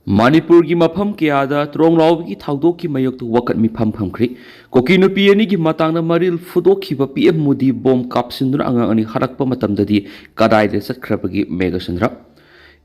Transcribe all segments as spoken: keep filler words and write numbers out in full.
ꯃꯅꯤꯄꯨꯔꯒꯤ ꯃꯐꯝ ꯀꯌꯥꯗ ꯇ꯭ꯔꯣꯡꯂꯥꯎꯕꯤꯒꯤ ꯊꯧꯗꯣꯛꯀꯤ ꯃꯥꯌꯣꯛꯇ ꯋꯥꯀꯠ ꯃꯤꯐꯝ ꯐꯝꯈ꯭ꯔꯤ꯫ ꯀꯨꯀꯤ ꯅꯨꯄꯤ ꯑꯅꯤꯒꯤ ꯃꯇꯥꯡꯗ ꯃꯔꯤꯜ ꯐꯨꯗꯣꯛꯈꯤꯕ ꯄꯤ ꯑꯦꯝ ꯃꯣꯗꯤ ꯕꯣꯝ ꯀꯥꯞꯁꯤꯟꯗꯨꯅ ꯑꯉꯥꯡ ꯑꯅꯤ ꯍꯥꯠꯂꯛꯄ ꯃꯇꯝꯗꯗꯤ ꯀꯗꯥꯏꯗ ꯆꯠꯈ꯭ꯔꯕꯒꯦ ꯃꯦꯘꯆꯟꯗ꯭ꯔ?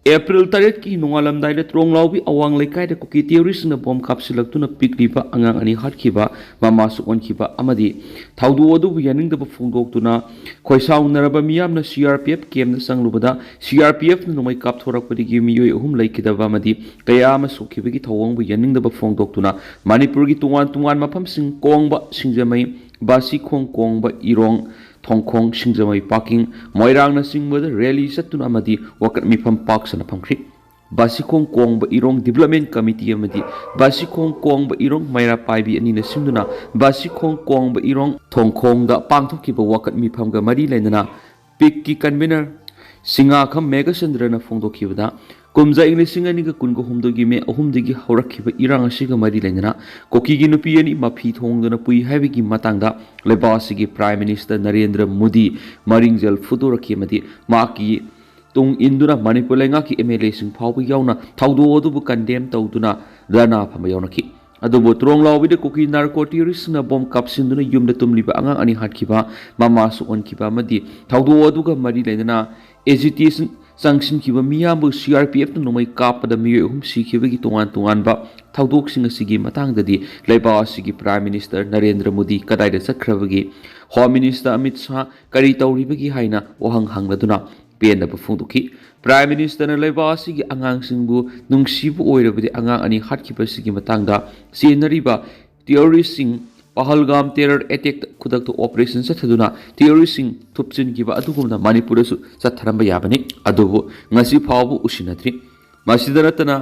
ꯑꯦꯄ꯭ꯔꯤꯜ ꯇꯔꯦꯠꯀꯤ ꯅꯣꯡꯉꯥꯜꯂꯝꯗꯥꯏꯗ ꯇ꯭ꯔꯣꯡꯂꯥꯎꯕꯤ ꯑꯋꯥꯡ ꯂꯩꯀꯥꯏꯗ ꯀꯨꯀꯤ ꯇꯦꯔꯣꯔꯤꯁꯁꯤꯡꯅ ꯕꯣꯝ ꯀꯥꯞꯁꯤꯜꯂꯛꯇꯨꯅ ꯄꯤꯛꯂꯤꯕ ꯑꯉꯥꯡ ꯑꯅꯤ ꯍꯥꯠꯈꯤꯕ, ꯃꯃꯥꯁꯨ ꯑꯣꯟꯈꯤꯕ ꯑꯃꯗꯤ ꯊꯧꯗꯣꯛ ꯑꯗꯨꯕꯨ ꯌꯥꯅꯤꯡꯗꯕ ꯐꯣꯡꯗꯣꯛꯇꯨꯅ ꯈꯣꯏꯁꯥꯎꯅꯔꯕ ꯃꯤꯌꯥꯝꯅ C R P F ꯀꯦꯝꯞꯇ ꯆꯪꯂꯨꯕꯗ C R P ꯑꯦꯐꯅ ꯅꯣꯡꯃꯩ ꯀꯥꯞꯊꯣꯔꯛꯄꯗꯒꯤ ꯃꯤꯑꯣꯏ ꯑꯍꯨꯝ ꯂꯩꯈꯤꯗꯕ ꯑꯃꯗꯤ ꯀꯌꯥ ꯑꯃ ꯁꯣꯛꯈꯤꯕꯒꯤ ꯊꯧꯑꯣꯡꯕꯨ ꯌꯥꯅꯤꯡꯗꯕ ꯐꯣꯡꯗꯣꯛꯇꯨꯅ ꯃꯅꯤꯄꯨꯔꯒꯤ ꯇꯣꯉꯥꯟ ꯇꯣꯉꯥꯟ ꯃꯐꯝꯁꯤꯡ ꯀꯣꯡꯕ, ꯁꯤꯡꯖꯃꯩ, ꯕꯥꯁꯤꯈꯣꯡ, ꯀꯣꯡꯕ, ꯏꯔꯣꯡ, ꯊꯣꯡꯈꯣꯡ, ꯁꯤꯡꯖꯃꯩ, ꯄꯥꯀꯤꯡ, ꯃꯣꯏꯔꯥꯡꯅꯆꯤꯡꯕꯗ ꯔꯦꯂꯤ ꯆꯠꯇꯨꯅ ꯑꯃꯗꯤ ꯋꯥꯀꯠ ꯃꯤꯐꯝ ꯄꯥꯛ ꯁꯟꯅ ꯐꯝꯈ꯭ꯔꯤ꯫ ꯕꯥꯁꯤꯈꯣꯡ ꯀꯣꯡꯕ ꯏꯔꯣꯡ ꯗꯤꯕꯂꯞꯃꯦꯟ ꯀꯃꯤꯇꯤ ꯑꯃꯗꯤ ꯕꯥꯁꯤꯈꯣꯡ ꯀꯣꯡꯕ ꯏꯔꯣꯡ ꯃꯩꯔꯥ ꯄꯥꯏꯕꯤ ꯑꯅꯤꯅ ꯁꯤꯟꯗꯨꯅ ꯕꯥꯁꯤꯈꯣꯡ ꯀꯣꯡꯕ ꯏꯔꯣꯡ ꯊꯣꯡꯈꯣꯡꯗ ꯄꯥꯡꯊꯣꯛꯈꯤꯕ ꯋꯥꯀꯠ ꯃꯤꯐꯝꯒ ꯃꯔꯤ ꯂꯩꯅꯅ ꯄꯤꯛꯀꯤ ꯀꯟꯚꯤꯅꯔ ꯁꯤꯡꯉꯥꯈꯝ ꯃꯦꯘꯆꯟꯗ꯭ꯔꯅ ꯐꯣꯡꯗꯣꯛꯈꯤꯕꯗ, ꯀꯨꯝꯖꯥ ꯏꯪ ꯂꯤꯁꯤꯡ ꯑꯅꯤꯒ ꯀꯨꯟꯒ ꯍꯨꯝꯗꯣꯏꯒꯤ ꯃꯦ ꯑꯍꯨꯝꯗꯒꯤ ꯍꯧꯔꯛꯈꯤꯕ ꯏꯔꯥꯡ ꯑꯁꯤꯒ ꯃꯔꯤ ꯂꯩꯅꯅ ꯀꯨꯀꯤꯒꯤ ꯅꯨꯄꯤ ꯑꯅꯤ ꯃꯐꯤ ꯊꯣꯡꯗꯨꯅ ꯄꯨꯏ ꯍꯥꯏꯕꯒꯤ ꯃꯇꯥꯡꯗ ꯂꯩꯕꯥꯛ ꯑꯁꯤꯒꯤ ꯄ꯭ꯔꯥꯏꯝ ꯃꯤꯅꯤꯁꯇꯔ ꯅꯔꯦꯟꯗ꯭ꯔ ꯃꯣꯗꯤ ꯃꯔꯤꯡꯖꯦꯜ ꯐꯨꯗꯣꯔꯛꯈꯤ ꯑꯃꯗꯤ ꯃꯍꯥꯛꯀꯤ ꯇꯨꯡ ꯏꯟꯗꯨꯅ ꯃꯅꯤꯄꯨꯔ ꯂꯩꯉꯥꯛꯀꯤ ꯑꯦꯝ ꯑꯦꯜ ꯑꯦꯁꯤꯡ ꯐꯥꯎꯕ ꯌꯥꯎꯅ ꯊꯧꯗꯣꯛ ꯑꯗꯨꯕꯨ ꯀꯟꯗꯦꯝ ꯇꯧꯗꯨꯅ ꯙꯔꯅꯥ ꯐꯝꯕ ꯌꯥꯎꯅꯈꯤ꯫ ꯑꯗꯨꯕꯨ ꯇ꯭ꯔꯣꯡꯂꯥꯎꯕꯤꯗ ꯀꯨꯀꯤ ꯅꯥꯔꯀꯣ ꯇꯦꯔꯣꯔꯤꯁꯁꯤꯡꯅ ꯕꯣꯝ ꯀꯥꯞꯁꯤꯟꯗꯨꯅ ꯌꯨꯝꯗ ꯇꯨꯝꯂꯤꯕ ꯑꯉꯥꯡ ꯑꯅꯤ ꯍꯥꯠꯈꯤꯕ, ꯃꯃꯥꯁꯨ ꯑꯣꯟꯈꯤꯕ ꯑꯃꯗꯤ ꯊꯧꯗꯣꯛ ꯑꯗꯨꯒ ꯃꯔꯤ ꯂꯩꯅꯅ ꯑꯦꯖꯤꯇꯦꯁꯟ ꯆꯪꯁꯤꯟꯈꯤꯕ ꯃꯤꯌꯥꯝꯕꯨ ꯁꯤ ꯑꯥꯔ ꯄꯤ ꯑꯦꯐꯅ ꯅꯣꯡꯃꯩ ꯀꯥꯞꯄꯗ ꯃꯤꯑꯣꯏ ꯑꯍꯨꯝ ꯁꯤꯈꯤꯕꯒꯤ ꯇꯣꯉꯥꯟ ꯇꯣꯉꯥꯟꯕ ꯊꯧꯗꯣꯛꯁꯤꯡ ꯑꯁꯤꯒꯤ ꯃꯇꯥꯡꯗꯗꯤ ꯂꯩꯕꯥꯛ ꯑꯁꯤꯒꯤ ꯄ꯭ꯔꯥꯏꯝ ꯃꯤꯅꯤꯁꯇꯔ ꯅꯔꯦꯟꯗ꯭ꯔ ꯃꯣꯗꯤ ꯀꯗꯥꯏꯗ ꯆꯠꯈ꯭ꯔꯕꯒꯦ? ꯍꯣꯝ ꯃꯤꯅꯤꯁꯇꯔ ꯑꯃꯤꯠ ꯁꯥꯍ ꯀꯔꯤ ꯇꯧꯔꯤꯕꯒꯦ ꯍꯥꯏꯅ ꯋꯥꯍꯪ ꯍꯪꯂꯗꯨꯅ ꯄꯦꯟꯗꯕ ꯐꯣꯡꯗꯣꯛꯈꯤ꯫ ꯄ꯭ꯔꯥꯏꯝ ꯃꯤꯅꯤꯁꯇꯔꯅ ꯂꯩꯕꯥꯛ ꯑꯁꯤꯒꯤ ꯑꯉꯥꯡꯁꯤꯡꯕꯨ ꯅꯨꯡꯁꯤꯕ ꯑꯣꯏꯔꯕꯗꯤ ꯑꯉꯥꯡ ꯑꯅꯤ ꯍꯥꯠꯈꯤꯕꯁꯤꯒꯤ ꯃꯇꯥꯡꯗ ꯆꯦꯟꯅꯔꯤꯕ ꯇꯦꯔꯣꯔꯤꯁꯁꯤꯡ ꯄꯍꯜꯒꯥꯝ ꯇꯦꯔꯔ ꯑꯦꯇꯦꯛꯇ ꯈꯨꯗꯛꯇ ꯑꯣꯄꯔꯦꯁꯟ ꯆꯠꯊꯗꯨꯅ ꯇꯦꯔꯣꯔꯤꯁꯁꯤꯡ ꯊꯨꯞꯆꯤꯟꯈꯤꯕ ꯑꯗꯨꯒꯨꯝꯅ ꯃꯅꯤꯄꯨꯔꯗꯁꯨ ꯆꯠꯊꯔꯝꯕ ꯌꯥꯕꯅꯤ꯫ ꯑꯗꯨꯕꯨ ꯉꯁꯤ ꯐꯥꯎꯕ ꯎꯁꯤꯟꯅꯗ꯭ꯔꯤ꯫ ꯃꯁꯤꯗ ꯅꯠꯇꯅ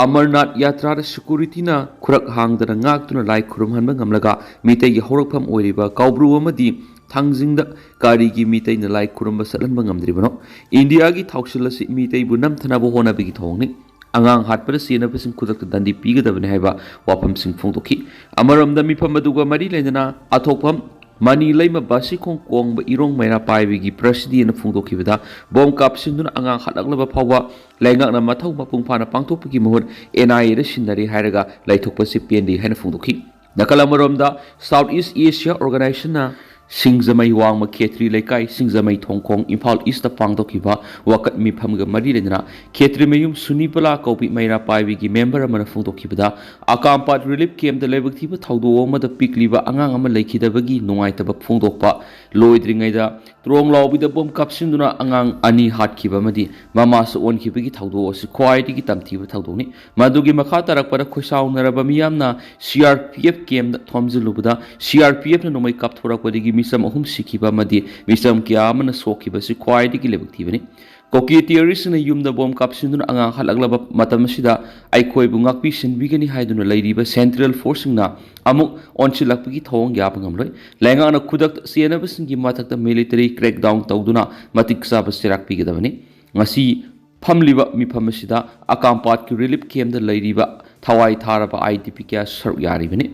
ꯑꯃꯔꯅꯥꯊ ꯌꯥꯇ꯭ꯔꯥꯗ ꯁꯦꯀꯨꯔꯤꯇꯤꯅ ꯈꯨꯔꯛ ꯍꯥꯡꯗꯅ ꯉꯥꯛꯇꯨꯅ ꯂꯥꯏ ꯈꯨꯔꯨꯝꯍꯟꯕ ꯉꯝꯂꯒ ꯃꯤꯇꯩꯒꯤ ꯍꯧꯔꯛꯐꯝ ꯑꯣꯏꯔꯤꯕ ꯀꯧꯕ꯭ꯔꯨ ꯑꯃꯗꯤ ꯊꯥꯡꯖꯤꯡꯗ ꯀꯔꯤꯒꯤ ꯃꯤꯇꯩꯅ ꯂꯥꯏ ꯈꯨꯔꯨꯝꯕ ꯆꯠꯍꯟꯕ ꯉꯝꯗ꯭ꯔꯤꯕꯅꯣ? ꯏꯟꯗꯤꯌꯥꯒꯤ ꯊꯥꯎꯁꯤꯜ ꯑꯁꯤ ꯃꯤꯇꯩꯕꯨ ꯅꯝꯊꯅꯕ ꯍꯣꯠꯅꯕꯒꯤ ꯊꯧꯑꯣꯡꯅꯤ꯫ ꯑꯉꯥꯡ ꯍꯥꯠꯄꯗ ꯆꯦꯟꯅꯕꯁꯤꯡ ꯈꯨꯗꯛꯇ ꯗꯟꯗꯤ ꯄꯤꯒꯗꯕꯅꯤ ꯍꯥꯏꯕ ꯋꯥꯐꯝꯁꯤꯡ ꯐꯣꯡꯗꯣꯛꯈꯤ꯫ ꯑꯃꯔꯣꯝꯗ ꯃꯤꯐꯝ ꯑꯗꯨꯒ ꯃꯔꯤ ꯂꯩꯅꯅ ꯑꯊꯣꯛꯐꯝ ꯃꯅꯤ ꯂꯩꯃ ꯕꯥꯁꯤꯈꯣꯡ ꯀꯣꯡꯕ ꯏꯔꯣꯡ ꯃꯩꯔꯥ ꯄꯥꯏꯕꯤꯒꯤ ꯄ꯭ꯔꯁꯤꯗꯦꯟꯅ ꯐꯣꯡꯗꯣꯛꯈꯤꯕꯗ, ꯕꯣꯝ ꯀꯥꯞꯁꯤꯟꯗꯨꯅ ꯑꯉꯥꯡ ꯍꯥꯠꯂꯛꯂꯕ ꯐꯥꯎꯕ ꯂꯩꯉꯥꯛꯅ ꯃꯊꯧ ꯃꯄꯨꯡ ꯐꯥꯅ ꯄꯥꯡꯊꯣꯛꯄꯒꯤ ꯃꯍꯨꯠ ꯑꯦꯟ ꯑꯥꯏ ꯑꯦꯗ ꯁꯤꯟꯅꯔꯦ ꯍꯥꯏꯔꯒ ꯂꯩꯊꯣꯛꯄꯁꯤ ꯄꯦꯟꯗꯦ ꯍꯥꯏꯅ ꯐꯣꯡꯗꯣꯛꯈꯤ꯫ ꯅꯥꯀꯜ ꯑꯃꯔꯣꯝꯗ, ꯁꯥꯎꯠ ꯏꯁ ꯑꯦꯁꯤꯌꯥ ꯑꯣꯔꯒꯅꯥꯏꯖꯦꯁꯟꯅ ꯁꯤꯡꯖꯃꯩ ꯋꯥꯡꯃ ꯈꯦꯇ꯭ꯔꯤ ꯂꯩꯀꯥꯏ, ꯁꯤꯡꯖꯃꯩ ꯊꯣꯡꯈꯣꯡ, ꯏꯝꯐꯥꯜ ꯏꯁꯇ ꯄꯥꯡꯊꯣꯛꯈꯤꯕ ꯋꯥꯀꯠ ꯃꯤꯐꯝꯒ ꯃꯔꯤ ꯂꯩꯅꯅ ꯈꯦꯇ꯭ꯔꯤꯃꯌꯨꯝ ꯁꯨꯅꯤꯕꯂꯥ ꯀꯧꯕꯤ ꯃꯩꯔꯥ ꯄꯥꯏꯕꯤꯒꯤ ꯃꯦꯝꯕꯔ ꯑꯃꯅ ꯐꯣꯡꯗꯣꯛꯈꯤꯕꯗ, ꯑꯀꯥꯝꯄꯥꯠ ꯔꯤꯂꯤꯐ ꯀꯦꯝꯞꯇ ꯂꯥꯏꯕꯛ ꯊꯤꯕ ꯊꯧꯗꯣꯛ ꯑꯃꯗ ꯄꯤꯛꯂꯤꯕ ꯑꯉꯥꯡ ꯑꯃ ꯂꯩꯈꯤꯗꯕꯒꯤ ꯅꯨꯡꯉꯥꯏꯇꯕ ꯐꯣꯡꯗꯣꯛꯄ ꯂꯣꯏꯗ꯭ꯔꯤꯉꯩꯗ, ꯇ꯭ꯔꯣꯡ ꯂꯥꯎꯕꯤꯗ ꯕꯣꯝ ꯀꯥꯞꯁꯤꯟꯗꯨꯅ ꯑꯉꯥꯡ ꯑꯅꯤ ꯍꯥꯠꯈꯤꯕ ꯑꯃꯗꯤ ꯃꯃꯥꯁꯨ ꯑꯣꯟꯈꯤꯕꯒꯤ ꯊꯧꯗꯣꯛ ꯑꯁꯤ ꯈ꯭ꯋꯥꯏꯗꯒꯤ ꯇꯝꯊꯤꯕ ꯊꯧꯗꯣꯛꯅꯤ꯫ ꯃꯗꯨꯒꯤ ꯃꯈꯥ ꯇꯥꯔꯛꯄꯗ ꯈꯣꯏꯁꯥꯎꯅꯔꯕ ꯃꯤꯌꯥꯝꯅ C R P F ꯀꯦꯝꯞꯇ ꯊꯣꯝꯖꯤꯜꯂꯨꯕꯗ, C R P ꯑꯦꯐꯅ ꯅꯣꯡꯃꯩ ꯀꯥꯞꯊꯣꯔꯛꯄꯗꯒꯤ ꯃꯤꯆꯝ ꯑꯍꯨꯝ ꯁꯤꯈꯤꯕ ꯑꯃꯗꯤ ꯃꯤꯆꯝ ꯀꯌꯥ ꯑꯃꯅ ꯁꯣꯛꯈꯤꯕ ꯑꯁꯤ ꯈ꯭ꯋꯥꯏꯗꯒꯤ ꯂꯥꯏꯕꯛ ꯊꯤꯕꯅꯤ꯫ ꯀꯨꯀꯤ ꯇꯦꯔꯣꯔꯤꯁꯁꯤꯡꯅ ꯌꯨꯝꯗ ꯕꯣꯝ ꯀꯥꯞꯁꯤꯟꯗꯨꯅ ꯑꯉꯥꯡ ꯍꯥꯠꯂꯛꯂꯕ ꯃꯇꯝ ꯑꯁꯤꯗ ꯑꯩꯈꯣꯏꯕꯨ ꯉꯥꯛꯄꯤ ꯁꯦꯟꯕꯤꯒꯅꯤ ꯍꯥꯏꯗꯨꯅ ꯂꯩꯔꯤꯕ ꯁꯦꯟꯇ꯭ꯔꯦꯜ ꯐꯣꯔꯁꯁꯤꯡꯅ ꯑꯃꯨꯛ ꯑꯣꯟꯁꯤꯜꯂꯛꯄꯒꯤ ꯊꯧꯑꯣꯡ ꯌꯥꯕ ꯉꯝꯂꯣꯏ꯫ ꯂꯩꯉꯥꯛꯅ ꯈꯨꯗꯛꯇ ꯆꯦꯟꯅꯕꯁꯤꯡꯒꯤ ꯃꯊꯛꯇ ꯃꯤꯂꯤꯇꯔꯤ ꯀ꯭ꯔꯦꯛꯗꯥꯎꯟ ꯇꯧꯗꯨꯅ ꯃꯇꯤꯛ ꯆꯥꯕ ꯆꯩꯔꯥꯛ ꯄꯤꯒꯗꯕꯅꯤ꯫ ꯉꯁꯤ ꯐꯝꯂꯤꯕ ꯃꯤꯐꯝ ꯑꯁꯤꯗ ꯑꯀꯥꯝꯄꯥꯠꯀꯤ ꯔꯤꯂꯤꯐ ꯀꯦꯝꯞꯇ ꯂꯩꯔꯤꯕ ꯊꯋꯥꯏ ꯊꯥꯔꯕ ꯑꯥꯏ ꯗꯤ ꯄꯤ ꯀꯌꯥ ꯁꯔꯨꯛ ꯌꯥꯔꯤꯕꯅꯤ꯫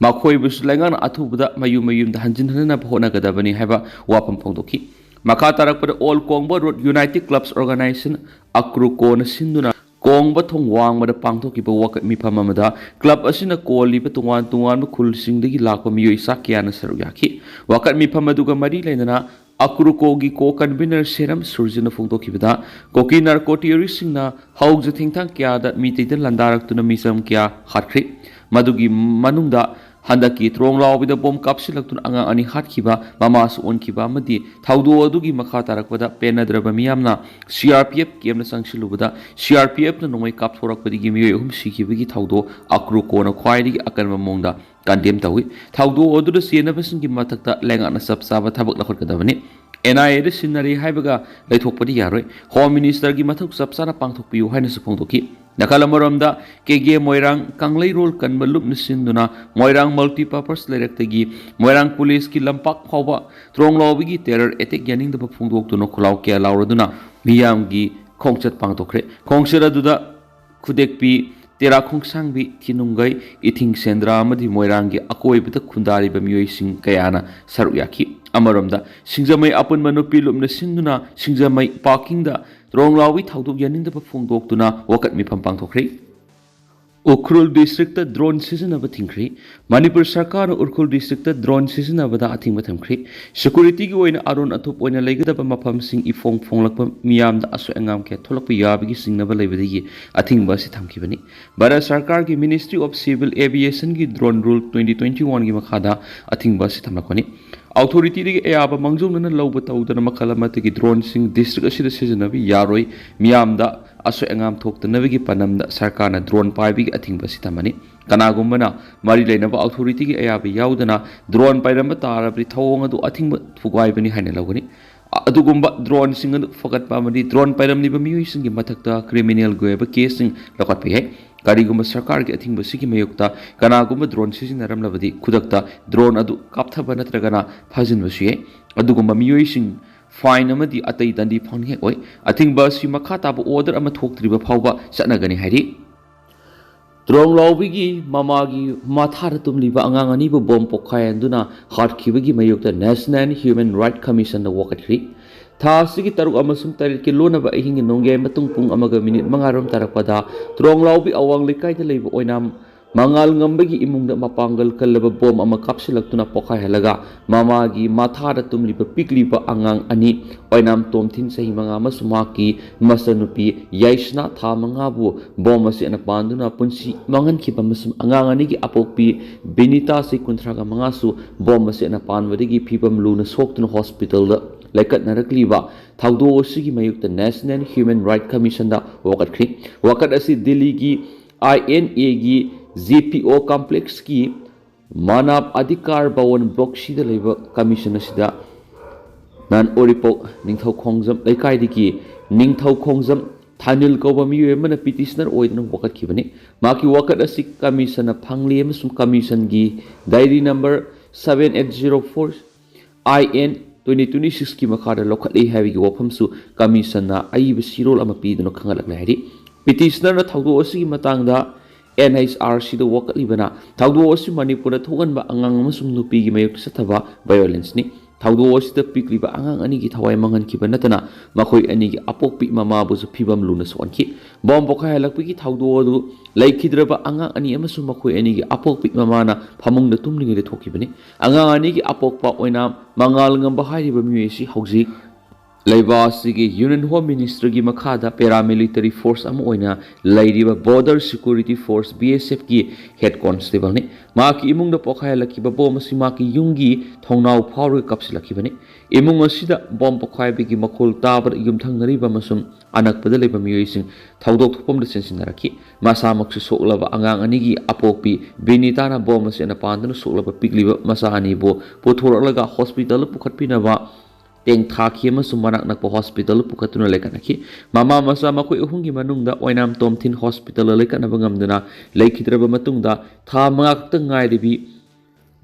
ꯃꯈꯣꯏꯕꯨꯁꯨ ꯂꯩꯉꯥꯛꯅ ꯑꯊꯨꯕꯗ ꯃꯌꯨꯝ ꯃꯌꯨꯝꯗ ꯍꯟꯖꯤꯟꯍꯟꯅꯕ ꯍꯣꯠꯅꯒꯗꯕꯅꯤ ꯍꯥꯏꯕ ꯋꯥꯐꯝ ꯐꯣꯡꯗꯣꯛꯈꯤ꯫ ꯃꯈꯥ ꯇꯥꯔꯛꯄꯗ, ꯑꯣꯜ ꯀꯣꯡꯕ ꯔꯣꯗ ꯌꯨꯅꯥꯏꯇꯦꯗ ꯀ꯭ꯂꯕꯁ ꯑꯣꯔꯒꯅꯥꯏꯖꯦꯁꯟ, ꯑꯀ꯭ꯔꯨꯀꯣꯅ ꯁꯤꯟꯗꯨꯅ ꯀꯣꯡꯕ ꯊꯣꯡ ꯋꯥꯡꯃꯗ ꯄꯥꯡꯊꯣꯛꯈꯤꯕ ꯋꯥꯀꯠ ꯃꯤꯐꯝ ꯑꯃꯗ ꯀ꯭ꯂꯕ ꯑꯁꯤꯅ ꯀꯣꯜꯂꯤꯕ ꯇꯣꯉꯥꯟ ꯇꯣꯉꯥꯟꯕ ꯈꯨꯜꯁꯤꯡꯗꯒꯤ ꯂꯥꯛꯄ ꯃꯤꯑꯣꯏ ꯆꯥ ꯀꯌꯥꯅ ꯁꯔꯨꯛ ꯌꯥꯈꯤ꯫ ꯋꯥꯀꯠ ꯃꯤꯐꯝ ꯑꯗꯨꯒ ꯃꯔꯤ ꯂꯩꯅꯅ ꯑꯀ꯭ꯔꯨꯀꯣꯒꯤ ꯀꯣ ꯀꯟꯚꯤꯅꯔ ꯁꯦꯔꯝ ꯁꯨꯔꯖꯤꯅ ꯐꯣꯡꯗꯣꯛꯈꯤꯕꯗ, ꯀꯨꯀꯤ ꯅꯥꯔꯀꯣ ꯇꯦꯔꯣꯔꯤꯁꯁꯤꯡꯅ ꯍꯧꯖ ꯊꯦꯡꯊꯥꯡ ꯀꯌꯥꯗ ꯃꯤꯇꯩꯗ ꯂꯥꯟꯗꯥꯔꯛꯇꯨꯅ ꯃꯤꯆꯝ ꯀꯌꯥ ꯍꯥꯠꯈ꯭ꯔꯦ꯫ ꯃꯗꯨꯒꯤ ꯃꯅꯨꯡꯗ ꯍꯟꯗꯛꯀꯤ ꯇ꯭ꯔꯣꯡ ꯂꯥꯎꯕꯤꯗ ꯕꯣꯝ ꯀꯥꯞꯁꯤꯜꯂꯛꯇꯨꯅ ꯑꯉꯥꯡ ꯑꯅꯤ ꯍꯥꯠꯈꯤꯕ, ꯃꯃꯥꯁꯨ ꯑꯣꯟꯈꯤꯕ ꯑꯃꯗꯤ ꯊꯧꯗꯣꯛ ꯑꯗꯨꯒꯤ ꯃꯈꯥ ꯇꯥꯔꯛꯄꯗ ꯄꯦꯟꯅꯗ꯭ꯔꯕ ꯃꯤꯌꯥꯝꯅ C R P F ꯀꯦꯝꯞꯇ ꯆꯪꯁꯤꯜꯂꯨꯕꯗ, C R P ꯑꯦꯐꯅ ꯅꯣꯡꯃꯩ ꯀꯥꯞꯊꯣꯔꯛꯄꯗꯒꯤ ꯃꯤꯑꯣꯏ ꯑꯍꯨꯝ ꯁꯤꯈꯤꯕꯒꯤ ꯊꯧꯗꯣꯛ ꯑꯀ꯭ꯔꯨꯀꯣꯅ ꯈ꯭ꯋꯥꯏꯗꯒꯤ ꯑꯀꯟꯕ ꯃꯑꯣꯡꯗ ꯀꯟꯗꯦꯝ ꯇꯧꯏ꯫ ꯊꯧꯗꯣꯛ ꯑꯗꯨꯗ ꯆꯦꯟꯅꯕꯁꯤꯡꯒꯤ ꯃꯊꯛꯇ ꯂꯩꯉꯥꯛꯅ ꯆꯞ ꯆꯥꯕ ꯊꯕꯛ ꯂꯧꯈꯠꯀꯗꯕꯅꯤ꯫ ꯑꯦꯟ ꯑꯥꯏ ꯑꯦꯗ ꯁꯤꯟꯅꯔꯦ ꯍꯥꯏꯕꯒ ꯂꯩꯊꯣꯛꯄꯗꯤ ꯌꯥꯔꯣꯏ꯫ ꯍꯣꯝ ꯃꯤꯅꯤꯁꯇꯔꯒꯤ ꯃꯊꯧ ꯆꯞ ꯆꯥꯅ ꯄꯥꯡꯊꯣꯛꯄꯤꯌꯨ ꯍꯥꯏꯅꯁꯨ ꯐꯣꯡꯗꯣꯛꯈꯤ꯫ ꯅꯥꯀꯜ ꯑꯃꯔꯣꯝꯗ, ꯀꯦ ꯒꯦ ꯃꯣꯏꯔꯥꯡ ꯀꯪꯂꯩꯔꯣꯜ ꯀꯟꯕ ꯂꯨꯞꯅ ꯁꯤꯟꯗꯨꯅ ꯃꯣꯏꯔꯥꯡ ꯃꯜꯇꯤꯄꯔꯄꯁ ꯂꯩꯔꯛꯇꯒꯤ ꯃꯣꯏꯔꯥꯡ ꯀꯣꯂꯦꯖꯀꯤ ꯂꯝꯄꯥꯛ ꯐꯥꯎꯕ ꯇ꯭ꯔꯣꯡ ꯂꯥꯎꯕꯤꯒꯤ ꯇꯦꯔꯔ ꯑꯦꯇꯦꯛ ꯌꯥꯅꯤꯡꯗꯕ ꯐꯣꯡꯗꯣꯛꯇꯨꯅ ꯈꯣꯜꯂꯥꯎ ꯀꯌꯥ ꯂꯥꯎꯔꯗꯨꯅ ꯃꯤꯌꯥꯝꯒꯤ ꯈꯣꯡꯆꯠ ꯄꯥꯡꯊꯣꯛꯈ꯭ꯔꯦ꯫ ꯈꯣꯡꯆꯠ ꯑꯗꯨꯗ ꯈꯨꯗꯦꯛꯄꯤ, ꯇꯦꯔꯥ ꯈꯣꯡꯁꯥꯡꯕꯤ, ꯊꯤꯅꯨꯡꯒꯩ, ꯏꯊꯤꯡ ꯁꯦꯟꯗ꯭ꯔꯥ ꯑꯃꯗꯤ ꯃꯣꯏꯔꯥꯡꯒꯤ ꯑꯀꯣꯏꯕꯗ ꯈꯨꯟꯗꯥꯔꯤꯕ ꯃꯤꯑꯣꯏꯁꯤꯡ ꯀꯌꯥꯅ ꯁꯔꯨꯛ ꯌꯥꯈꯤ꯫ ꯑꯃꯔꯣꯝꯗ, ꯁꯤꯡꯖꯃꯩ ꯑꯄꯨꯟꯕ ꯅꯨꯄꯤ ꯂꯨꯞꯅ ꯁꯤꯟꯗꯨꯅ ꯁꯤꯡꯖꯃꯩ ꯄꯥꯔꯀꯤꯡꯗ ꯇ꯭ꯔꯣꯡꯂꯥꯎꯕꯤ ꯊꯧꯗꯣꯛ ꯌꯥꯅꯤꯡꯗꯕ ꯐꯣꯡꯗꯣꯛꯇꯨꯅ ꯋꯥꯀꯠ ꯃꯤꯐꯝ ꯄꯥꯡꯊꯣꯛꯈ꯭ꯔꯤ꯫ ꯎꯈ꯭ꯔꯨꯜ ꯗꯤꯁꯇ꯭ꯔꯤꯛꯇ ꯗ꯭ꯔꯣꯟ ꯁꯤꯖꯤꯟꯅꯕ ꯊꯤꯡꯈ꯭ꯔꯤ꯫ ꯃꯅꯤꯄꯨꯔ ꯁꯔꯀꯥꯔꯅ ꯎꯈ꯭ꯔꯨꯜ ꯗꯤꯁꯇ꯭ꯔꯤꯛꯇ ꯗ꯭ꯔꯣꯟ ꯁꯤꯖꯤꯟꯅꯕꯗ ꯑꯊꯤꯡꯕ ꯊꯝꯈ꯭ꯔꯤ꯫ ꯁꯦꯀꯨꯔꯤꯇꯤꯒꯤ ꯑꯣꯏꯅ ꯑꯔꯣꯟ ꯑꯊꯨꯞ ꯑꯣꯏꯅ ꯂꯩꯒꯗꯕ ꯃꯐꯝꯁꯤꯡ ꯏꯐꯣꯡ ꯐꯣꯡꯂꯛꯄ, ꯃꯤꯌꯥꯝꯗ ꯑꯁꯣꯏ ꯑꯉꯥꯝ ꯀꯌꯥ ꯊꯣꯛꯂꯛꯄ ꯌꯥꯕꯒꯤ ꯆꯤꯡꯅꯕ ꯂꯩꯕꯗꯒꯤ ꯑꯊꯤꯡꯕ ꯑꯁꯤ ꯊꯝꯈꯤꯕꯅꯤ꯫ ꯚꯥꯔꯠ ꯁꯔꯀꯥꯔꯒꯤ Ministry of Civil Aviationꯒꯤ Drone Rule twenty twenty oneꯒꯤ ꯃꯈꯥꯗ ꯑꯊꯤꯡꯕ ꯑꯁꯤ ꯊꯝꯂꯛꯄꯅꯤ꯫ ꯑꯣꯊꯣꯔꯤꯇꯤꯗꯒꯤ ꯑꯌꯥꯕ ꯃꯥꯡꯖꯧꯅꯅ ꯂꯧꯕ ꯇꯧꯗꯅ ꯃꯈꯜ ꯑꯃꯠꯇꯒꯤ ꯗ꯭ꯔꯣꯟꯁꯤꯡ ꯗꯤꯁꯇ꯭ꯔꯤꯛ ꯑꯁꯤꯗ ꯁꯤꯖꯤꯟꯅꯕ ꯌꯥꯔꯣꯏ꯫ ꯃꯤꯌꯥꯝꯗ ꯑꯁꯣꯏ ꯑꯉꯥꯝ ꯊꯣꯛꯇꯅꯕꯒꯤ ꯄꯥꯟꯗꯝꯗ ꯁꯔꯀꯥꯔꯅ ꯗ꯭ꯔꯣꯟ ꯄꯥꯏꯕꯒꯤ ꯑꯊꯤꯡꯕ ꯑꯁꯤ ꯊꯝꯃꯅꯤ꯫ ꯀꯅꯥꯒꯨꯝꯕꯅ ꯃꯔꯤ ꯂꯩꯅꯕ ꯑꯣꯊꯣꯔꯤꯇꯤꯒꯤ ꯑꯌꯥꯕ ꯌꯥꯎꯗꯅ ꯗ꯭ꯔꯣꯟ ꯄꯥꯏꯔꯝꯕ ꯇꯥꯔꯕꯗꯤ ꯊꯧꯑꯣꯡ ꯑꯗꯨ ꯑꯊꯤꯡꯕ ꯊꯨꯒꯥꯏꯕꯅꯤ ꯍꯥꯏꯅ ꯂꯧꯒꯅꯤ꯫ ꯑꯗꯨꯒꯨꯝꯕ ꯗ꯭ꯔꯣꯟꯁꯤꯡ ꯑꯗꯨ ꯐꯒꯠꯄ ꯑꯃꯗꯤ ꯗ꯭ꯔꯣꯟ ꯄꯥꯏꯔꯝꯂꯤꯕ ꯃꯤꯑꯣꯏꯁꯤꯡꯒꯤ ꯃꯊꯛꯇ ꯀ꯭ꯔꯤꯃꯤꯅꯦꯜꯒꯤ ꯑꯣꯏꯕ ꯀꯦꯁꯁꯤꯡ ꯂꯧꯈꯠꯄ ꯌꯥꯏ꯫ ꯀꯔꯤꯒꯨꯝꯕ ꯁꯔꯀꯥꯔꯒꯤ ꯑꯊꯤꯡꯕꯁꯤꯒꯤ ꯃꯥꯌꯣꯛꯇ ꯀꯅꯥꯒꯨꯝꯕ ꯗ꯭ꯔꯣꯟ ꯁꯤꯖꯤꯟꯅꯔꯝꯂꯕꯗꯤ ꯈꯨꯗꯛꯇ ꯗ꯭ꯔꯣꯟ ꯑꯗꯨ ꯀꯥꯞꯊꯕ ꯅꯠꯇ꯭ꯔꯒꯅ ꯐꯥꯖꯤꯟꯕꯁꯨ ꯌꯥꯏ꯫ ꯑꯗꯨꯒꯨꯝꯕ ꯃꯤꯑꯣꯏꯁꯤꯡ ꯐꯥꯏꯟ ꯑꯃꯗꯤ ꯑꯇꯩ ꯗꯟꯗꯤ ꯐꯪꯅꯤꯡꯉꯥꯏ ꯑꯣꯏ꯫ ꯑꯊꯤꯡꯕ ꯑꯁꯤ ꯃꯈꯥ ꯇꯥꯕ ꯑꯣꯔꯗꯔ ꯑꯃ ꯊꯣꯛꯇ꯭ꯔꯤꯕ ꯐꯥꯎꯕ ꯆꯠꯅꯒꯅꯤ ꯍꯥꯏꯔꯤ꯫ ꯇ꯭ꯔꯣꯡꯂꯥꯎꯕꯤꯒꯤ ꯃꯃꯥꯒꯤ ꯃꯊꯥꯗ ꯇꯨꯝꯂꯤꯕ ꯑꯉꯥꯡ ꯑꯅꯤꯕꯨ ꯕꯣꯝ ꯄꯣꯈꯥꯏꯍꯟꯗꯨꯅ ꯍꯥꯠꯈꯤꯕꯒꯤ ꯃꯥꯌꯣꯛꯇ National Human Rights Commissionꯗ ꯋꯥꯀꯠꯈ꯭ꯔꯤ꯫ ꯊꯥ ꯑꯁꯤꯒꯤ ꯇꯔꯨꯛ ꯑꯃꯁꯨꯡ ꯇꯔꯦꯠꯀꯤ ꯂꯣꯟꯅꯕ ꯑꯍꯤꯡꯒꯤ ꯅꯣꯡꯌꯥꯏ ꯃꯇꯨꯡ ꯄꯨꯡ ꯑꯃꯒ ꯃꯤꯅꯤꯠ ꯃꯉꯥꯔꯣꯝ ꯇꯥꯔꯛꯄꯗ ꯇ꯭ꯔꯣꯡꯂꯥꯎꯕꯤ ꯑꯋꯥꯡ ꯂꯩꯀꯥꯏꯗ ꯂꯩꯕ ꯑꯣꯏꯅꯥꯝ ꯃꯉꯥꯜ ꯉꯝꯕꯒꯤ ꯏꯃꯨꯡꯗ ꯃꯄꯥꯡꯒꯜ ꯀꯜꯂꯕ ꯕꯣꯝ ꯑꯃ ꯀꯥꯞꯁꯤꯜꯂꯛꯇꯨꯅ ꯄꯣꯈꯥꯏꯍꯜꯂꯒ ꯃꯃꯥꯒꯤ ꯃꯊꯥꯗ ꯇꯨꯝꯂꯤꯕ ꯄꯤꯛꯂꯤꯕ ꯑꯉꯥꯡ ꯑꯅꯤ, ꯑꯣꯏꯅꯥꯝ ꯇꯣꯝꯊꯤꯟ ꯆꯍꯤ ꯃꯉꯥ ꯑꯃꯁꯨꯡ ꯃꯍꯥꯛꯀꯤ ꯃꯆꯟꯅꯨꯄꯤ ꯌꯥꯏꯁꯅꯥ ꯊꯥ ꯃꯉꯥꯕꯨ ꯕꯣꯝ ꯑꯁꯤꯅ ꯄꯥꯟꯗꯨꯅ ꯄꯨꯟꯁꯤ ꯃꯥꯡꯍꯟꯈꯤꯕ ꯑꯃꯁꯨꯡ ꯑꯉꯥꯡ ꯑꯅꯤꯒꯤ ꯑꯄꯣꯛꯄꯤ ꯕꯤꯅꯤꯇꯥ ꯆꯍꯤ ꯀꯨꯟꯊ꯭ꯔꯥꯒ ꯃꯉꯥꯁꯨ ꯕꯣꯝ ꯑꯁꯤꯅ ꯄꯥꯟꯕꯗꯒꯤ ꯐꯤꯕꯝ ꯂꯨꯅ ꯁꯣꯛꯇꯨꯅ ꯍꯣꯁꯄꯤꯇꯥꯜꯗ ꯂꯩꯀꯠꯅꯔꯛꯂꯤꯕ ꯊꯧꯗꯣꯛ ꯑꯁꯤꯒꯤ ꯃꯥꯌꯣꯛꯇ National Human Rights Commissionꯗ ꯋꯥꯀꯠꯈ꯭ꯔꯤ꯫ ꯋꯥꯀꯠ ꯑꯁꯤ ꯗꯤꯜꯂꯤꯒꯤ INAꯒꯤ GPO complexꯀꯤ ꯃꯥꯅꯕ ꯑꯙꯤꯀꯥꯔ ꯚꯋꯟ Block Cꯗ ꯂꯩꯕ ꯀꯃꯤꯁꯟ ꯑꯁꯤꯗ ꯅꯥꯟ ꯎꯔꯤꯄꯣꯛ ꯅꯤꯡꯊꯧ ꯈꯣꯡꯖꯝ ꯂꯩꯀꯥꯏꯗꯒꯤ ꯅꯤꯡꯊꯧ ꯈꯣꯡꯖꯝ ꯊꯥꯅꯤꯜ ꯀꯧꯕ ꯃꯤꯑꯣꯏ ꯑꯃꯅ ꯄꯤꯇꯤꯁꯅꯔ ꯑꯣꯏꯗꯨꯅ ꯋꯥꯀꯠꯈꯤꯕꯅꯤ꯫ ꯃꯍꯥꯛꯀꯤ ꯋꯥꯀꯠ ꯑꯁꯤ ꯀꯃꯤꯁꯟꯅ ꯐꯪꯂꯤ ꯑꯃꯁꯨꯡ ꯀꯃꯤꯁꯟꯒꯤ diary number seven eight zero four IN twenty twenty sixꯀꯤ ꯃꯈꯥꯗ ꯂꯧꯈꯠꯂꯤ ꯍꯥꯏꯕꯒꯤ ꯋꯥꯐꯝꯁꯨ ꯀꯃꯤꯁꯟꯅ ꯑꯏꯕ ꯆꯦꯔꯣꯜ ꯑꯃ ꯄꯤꯗꯨꯅ ꯈꯪꯍꯜꯂꯛꯂꯦ ꯍꯥꯏꯔꯤ꯫ ꯄꯤꯇꯤꯁꯅꯔꯅ ꯊꯧꯗꯣꯛ ꯑꯁꯤꯒꯤ ꯃꯇꯥꯡꯗ ꯑꯦꯟ ꯑꯩꯆ ꯑꯥꯔ ꯁꯤꯗ ꯋꯥꯀꯠꯂꯤꯕꯅ ꯊꯧꯗꯣꯛ ꯑꯁꯤ ꯃꯅꯤꯄꯨꯔꯗ ꯊꯣꯛꯍꯟꯕ ꯑꯉꯥꯡ ꯑꯃꯁꯨꯡ ꯅꯨꯄꯤꯒꯤ ꯃꯥꯌꯣꯛꯇ ꯆꯠꯊꯕ violence ꯅꯤ꯫ ꯊꯧꯗꯣꯛ ꯑꯁꯤꯗ ꯄꯤꯛꯂꯤꯕ ꯑꯉꯥꯡ ꯑꯅꯤꯒꯤ ꯊꯋꯥꯏ ꯃꯥꯡꯍꯟꯈꯤꯕ ꯅꯠꯇꯅ ꯃꯈꯣꯏ ꯑꯅꯤꯒꯤ ꯑꯄꯣꯛꯄꯤ ꯃꯃꯥꯕꯨꯁꯨ ꯐꯤꯕꯝ ꯂꯨꯅ ꯁꯣꯛꯍꯟꯈꯤ꯫ ꯕꯣꯝ ꯄꯣꯈꯥꯏꯍꯜꯂꯛꯄꯒꯤ ꯊꯧꯗꯣꯛ ꯑꯗꯨ ꯂꯩꯈꯤꯗ꯭ꯔꯕ ꯑꯉꯥꯡ ꯑꯅꯤ ꯑꯃꯁꯨꯡ ꯃꯈꯣꯏ ꯑꯅꯤꯒꯤ ꯑꯄꯣꯛꯄꯤ ꯃꯃꯥꯅ ꯐꯃꯨꯡꯗ ꯇꯨꯝꯂꯤꯉꯩꯗ ꯊꯣꯛꯈꯤꯕꯅꯤ꯫ ꯑꯉꯥꯡ ꯑꯅꯤꯒꯤ ꯑꯄꯣꯛꯄ ꯑꯣꯏꯅꯥꯝ ꯃꯉꯥꯜ ꯉꯝꯕ ꯍꯥꯏꯔꯤꯕ ꯃꯤꯑꯣꯏ ꯑꯁꯤ ꯍꯧꯖꯤꯛ ꯂꯩꯕꯥꯛ ꯑꯁꯤꯒꯤ Union Home Ministry ꯒꯤ ꯃꯈꯥꯗ paramilitary force ꯑꯃ ꯑꯣꯏꯅ ꯂꯩꯔꯤꯕ Border Security Force, B S F ꯀꯤ head constable ꯅꯤ꯫ ꯃꯍꯥꯛꯀꯤ ꯏꯃꯨꯡꯗ ꯄꯣꯈꯥꯏꯍꯜꯂꯛꯈꯤꯕ ꯕꯣꯝ ꯑꯁꯤ ꯃꯍꯥꯛꯀꯤ ꯌꯨꯝꯒꯤ ꯊꯣꯡꯅꯥꯎ ꯐꯥꯎꯔꯒ ꯀꯥꯞꯁꯤꯜꯂꯛꯈꯤꯕꯅꯤ꯫ ꯏꯃꯨꯡ ꯑꯁꯤꯗ ꯕꯣꯝ ꯄꯣꯈꯥꯏꯕꯒꯤ ꯃꯈꯣꯜ ꯇꯥꯕꯗ ꯌꯨꯝꯊꯪꯅꯔꯤꯕ ꯑꯃꯁꯨꯡ ꯑꯅꯛꯄꯗ ꯂꯩꯕ ꯃꯤꯑꯣꯏꯁꯤꯡ ꯊꯧꯗꯣꯛ ꯊꯣꯛꯐꯝꯗ ꯆꯦꯟꯁꯤꯟꯅꯔꯛꯈꯤ꯫ ꯃꯁꯥꯃꯛꯁꯨ ꯁꯣꯛꯂꯕ ꯑꯉꯥꯡ ꯑꯅꯤꯒꯤ ꯑꯄꯣꯛꯄꯤ ꯕꯤꯅꯤꯇꯥꯅ ꯕꯣꯝ ꯑꯁꯤꯅ ꯄꯥꯟꯗꯨꯅ ꯁꯣꯛꯂꯕ ꯄꯤꯛꯂꯤꯕ ꯃꯆꯥ ꯑꯅꯤꯕꯨ ꯄꯨꯊꯣꯔꯛꯂꯒ hospital ꯗ ꯄꯨꯈꯠꯄꯤꯅꯕ ꯇꯦꯡꯊꯥꯈꯤ ꯑꯃꯁꯨꯡ ꯃꯅꯥꯛ ꯅꯛꯄ hospital ꯗ ꯄꯨꯈꯠꯇꯨꯅ ꯂꯩꯈꯠꯅꯈꯤ꯫ ꯃꯃꯥ ꯃꯆꯥ ꯃꯈꯣꯏ ꯑꯍꯨꯝꯒꯤ ꯃꯅꯨꯡꯗ ꯑꯣꯏꯅꯥꯝ ꯇꯣꯝꯊꯤꯟ hospital ꯗ ꯂꯩꯈꯠꯅꯕ ꯉꯝꯗꯅ ꯂꯩꯈꯤꯗ꯭ꯔꯕ ꯃꯇꯨꯡꯗ, ꯊꯥ ꯃꯉꯥ ꯈꯛꯇ ꯉꯥꯏꯔꯤꯕꯤ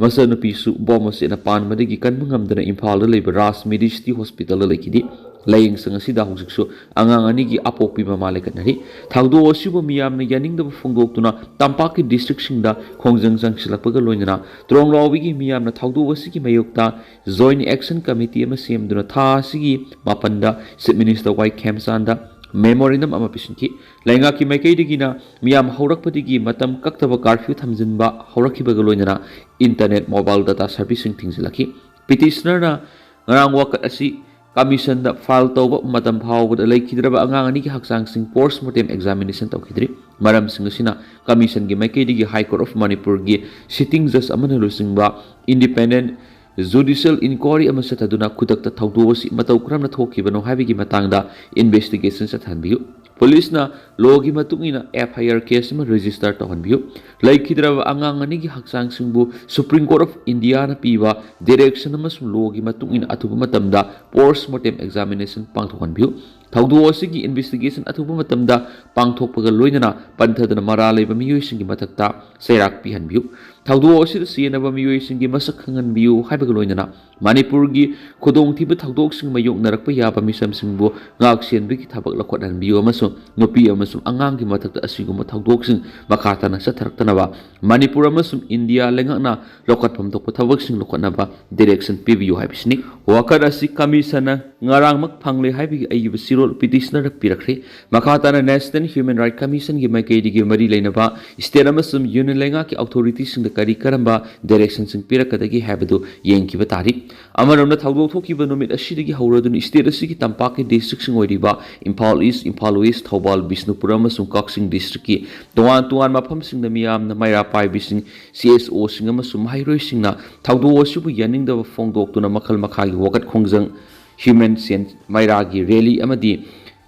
ꯃꯆꯥꯅꯨꯄꯤꯁꯨ ꯕꯣꯝ ꯑꯁꯤꯅ ꯄꯥꯟꯕꯗꯒꯤ ꯀꯟꯕ ꯉꯝꯗꯅ ꯏꯝꯐꯥꯜꯗ ꯂꯩꯕ ꯔꯥꯖ ꯃꯦꯗꯤꯁꯤꯇꯤ hospital ꯗ ꯂꯩꯈꯤꯗꯦ꯫ ꯂꯥꯌꯦꯡꯁꯪ ꯑꯁꯤꯗ ꯍꯧꯖꯤꯛꯁꯨ ꯑꯉꯥꯡ ꯑꯅꯤꯒꯤ ꯑꯄꯣꯛꯄꯤ ꯃꯃꯥ ꯂꯩꯈꯠꯅꯔꯤ꯫ ꯊꯧꯗꯣꯛ ꯑꯁꯤꯕꯨ ꯃꯤꯌꯥꯝꯅ ꯌꯥꯅꯤꯡꯗꯕ ꯐꯣꯡꯗꯣꯛꯇꯨꯅ ꯇꯝꯄꯥꯛꯀꯤ district ꯁꯤꯡꯗ ꯈꯣꯡꯖꯪ ꯆꯪꯁꯤꯜꯂꯛꯄꯒ ꯂꯣꯏꯅꯅ ꯇ꯭ꯔꯣꯡꯂꯥꯎꯕꯤꯒꯤ ꯃꯤꯌꯥꯝꯅ ꯊꯧꯗꯣꯛ ꯑꯁꯤꯒꯤ ꯃꯥꯌꯣꯛꯇ Joint Action Committee ꯑꯃ ꯁꯦꯝꯗꯨꯅ ꯊꯥ ꯑꯁꯤꯒꯤ ꯃꯥꯄꯟꯗ Chief Minister ꯋꯥꯏ ꯈꯦꯝꯆꯥꯟꯗ memorandum ꯑꯃ ꯄꯤꯁꯤꯟꯈꯤ꯫ ꯂꯩꯉꯥꯛꯀꯤ ꯃꯥꯏꯀꯩꯗꯒꯤꯅ ꯃꯤꯌꯥꯝ ꯍꯧꯔꯛꯄꯗꯒꯤ ꯃꯇꯝ ꯀꯛꯇꯕ curfew ꯊꯝꯖꯤꯟꯕ ꯍꯧꯔꯛꯈꯤꯕꯒ ꯂꯣꯏꯅꯅ internet, mobile data service ꯁꯤꯡ ꯊꯤꯡꯖꯤꯜꯂꯛꯈꯤ꯫ Petitioner ꯅ ꯉꯔꯥꯡ ꯋꯥꯀꯠ ꯑꯁꯤ commission ꯗ file ꯇꯧꯕ ꯃꯇꯝ ꯐꯥꯎꯕꯗ ꯂꯩꯈꯤꯗ꯭ꯔꯕ ꯑꯉꯥꯡ ꯑꯅꯤꯒꯤ ꯍꯛꯆꯥꯡꯁꯤꯡ post mortem examination ꯇꯧꯈꯤꯗ꯭ꯔꯤ꯫ ꯃꯔꯝꯁꯤꯡ ꯑꯁꯤꯅ commission ꯒꯤ ꯃꯥꯏꯀꯩꯗꯒꯤ High Court of Manipur ꯒꯤ sitting judge ꯑꯃꯅ ꯂꯨꯆꯤꯡꯕ independent judicial inquiry ꯑꯃ ꯆꯠꯊꯗꯨꯅ ꯈꯨꯗꯛꯇ ꯊꯧꯗꯣꯛ ꯑꯁꯤ ꯃꯇꯧ ꯀꯔꯝꯅ ꯊꯣꯛꯈꯤꯕꯅꯣ ꯍꯥꯏꯕꯒꯤ ꯃꯇꯥꯡꯗ investigation ꯆꯠꯊꯍꯟꯕꯤꯌꯨ꯫ Police ꯅ law ꯒꯤ ꯃꯇꯨꯡ ꯏꯟꯅ F I R case ꯑꯃ register ꯇꯧꯍꯟꯕꯤꯌꯨ꯫ ꯂꯩꯈꯤꯗ꯭ꯔꯕ ꯑꯉꯥꯡ ꯑꯅꯤꯒꯤ ꯍꯛꯆꯥꯡꯁꯤꯡꯕꯨ Supreme Court of India ꯅ ꯄꯤꯕ direction ꯑꯃꯁꯨꯡ law ꯒꯤ ꯃꯇꯨꯡ ꯏꯟꯅ ꯑꯊꯨꯕ ꯃꯇꯝꯗ post mortem examination ꯄꯥꯡꯊꯣꯛꯍꯟꯕꯤꯌꯨ꯫ ꯊꯧꯗꯣꯛ ꯑꯁꯤꯒꯤ investigation ꯑꯊꯨꯕ ꯃꯇꯝꯗ ꯄꯥꯡꯊꯣꯛꯄꯒ ꯂꯣꯏꯅꯅ ꯄꯟꯊꯗꯅ ꯃꯔꯥꯜ ꯂꯩꯕ ꯃꯤꯑꯣꯏꯁꯤꯡꯒꯤ ꯃꯊꯛꯇ ꯆꯩꯔꯥꯛ ꯄꯤꯍꯟꯕꯤꯌꯨ꯫ ꯊꯧꯗꯣꯛ ꯑꯁꯤꯗ ꯆꯦꯟꯅꯕ ꯃꯤꯑꯣꯏꯁꯤꯡꯒꯤ ꯃꯁꯛ ꯈꯪꯍꯟꯕꯤꯌꯨ ꯍꯥꯏꯕꯒ ꯂꯣꯏꯅꯅ ꯃꯅꯤꯄꯨꯔꯒꯤ ꯈꯨꯗꯣꯡꯊꯤꯕ ꯊꯧꯗꯣꯛꯁꯤꯡ ꯃꯥꯌꯣꯛꯅꯔꯛꯄ ꯌꯥꯕ ꯃꯤꯁꯝꯁꯤꯡꯕꯨ ꯉꯥꯛ ꯁꯦꯟꯕꯒꯤ ꯊꯕꯛ ꯂꯧꯈꯠꯍꯟꯕꯤꯌꯨ ꯑꯃꯁꯨꯡ ꯅꯨꯄꯤ ꯑꯃꯁꯨꯡ ꯑꯉꯥꯡꯒꯤ ꯃꯊꯛꯇ ꯑꯁꯤꯒꯨꯝꯕ ꯊꯧꯗꯣꯛꯁꯤꯡ ꯃꯈꯥ ꯇꯥꯅ ꯆꯠꯊꯔꯛꯇꯅꯕ ꯃꯅꯤꯄꯨꯔ ꯑꯃꯁꯨꯡ ꯏꯟꯗꯤꯌꯥ ꯂꯩꯉꯥꯛꯅ ꯂꯧꯈꯠꯐꯝ ꯊꯣꯛꯄ ꯊꯕꯛꯁꯤꯡ ꯂꯧꯈꯠꯅꯕ direction ꯄꯤꯕꯤꯌꯨ ꯍꯥꯏꯕꯁꯤꯅꯤ꯫ ꯋꯥꯀꯠ ꯑꯁꯤ ꯀꯃꯤꯁꯟꯅ ꯉꯔꯥꯡꯃꯛ ꯐꯪꯂꯦ ꯍꯥꯏꯕꯒꯤ ꯑꯏꯕ ꯆꯦꯔꯣꯜ petitionerꯗ ꯄꯤꯔꯛꯈ꯭ꯔꯦ꯫ ꯃꯈꯥ ꯇꯥꯅ National Human Rights Commissionꯒꯤ ꯃꯥꯏꯀꯩꯗꯒꯤ ꯃꯔꯤ ꯂꯩꯅꯕ state ꯑꯃꯁꯨꯡ union ꯂꯩꯉꯥꯛꯀꯤ authorityꯁꯤꯡꯗ ꯀꯔꯤ ꯀꯔꯝꯕ directionꯁꯤꯡ ꯄꯤꯔꯛꯀꯗꯒꯦ ꯍꯥꯏꯕꯗꯨ ꯌꯦꯡꯈꯤꯕ ꯇꯥꯔꯤ꯫ ꯑꯃꯔꯣꯝꯗ, ꯊꯧꯗꯣꯛ ꯊꯣꯛꯈꯤꯕ ꯅꯨꯃꯤꯠ ꯑꯁꯤꯗꯒꯤ ꯍꯧꯔꯗꯨꯅ state ꯑꯁꯤꯒꯤ ꯇꯝꯄꯥꯛꯀꯤ districtꯁꯤꯡ ꯑꯣꯏꯔꯤꯕ ꯏꯝꯐꯥꯜ East, ꯏꯝꯐꯥꯜ West, ꯊꯧꯕꯥꯜ, ꯕꯤꯁꯅꯨꯄꯨꯔ ꯑꯃꯁꯨꯡ ꯀꯛꯆꯤꯡ districtꯀꯤ ꯇꯣꯉꯥꯟ ꯇꯣꯉꯥꯟ ꯃꯐꯝꯁꯤꯡꯗ ꯃꯤꯌꯥꯝꯅ ꯃꯩꯔꯥ ꯄꯥꯏꯕꯤꯁꯤꯡ, CSOꯁꯤꯡ ꯑꯃꯁꯨꯡ ꯃꯍꯩꯔꯣꯏꯁꯤꯡꯅ ꯊꯧꯗꯣꯛ ꯑꯁꯤꯕꯨ ꯌꯥꯅꯤꯡꯗꯕ ꯐꯣꯡꯗꯣꯛꯇꯨꯅ ꯃꯈꯜ ꯃꯈꯥꯒꯤ ꯋꯥꯀꯠ ꯈꯣꯡꯖꯪ, human chain, ꯃꯩꯔꯥꯒꯤ rally ꯑꯃꯗꯤ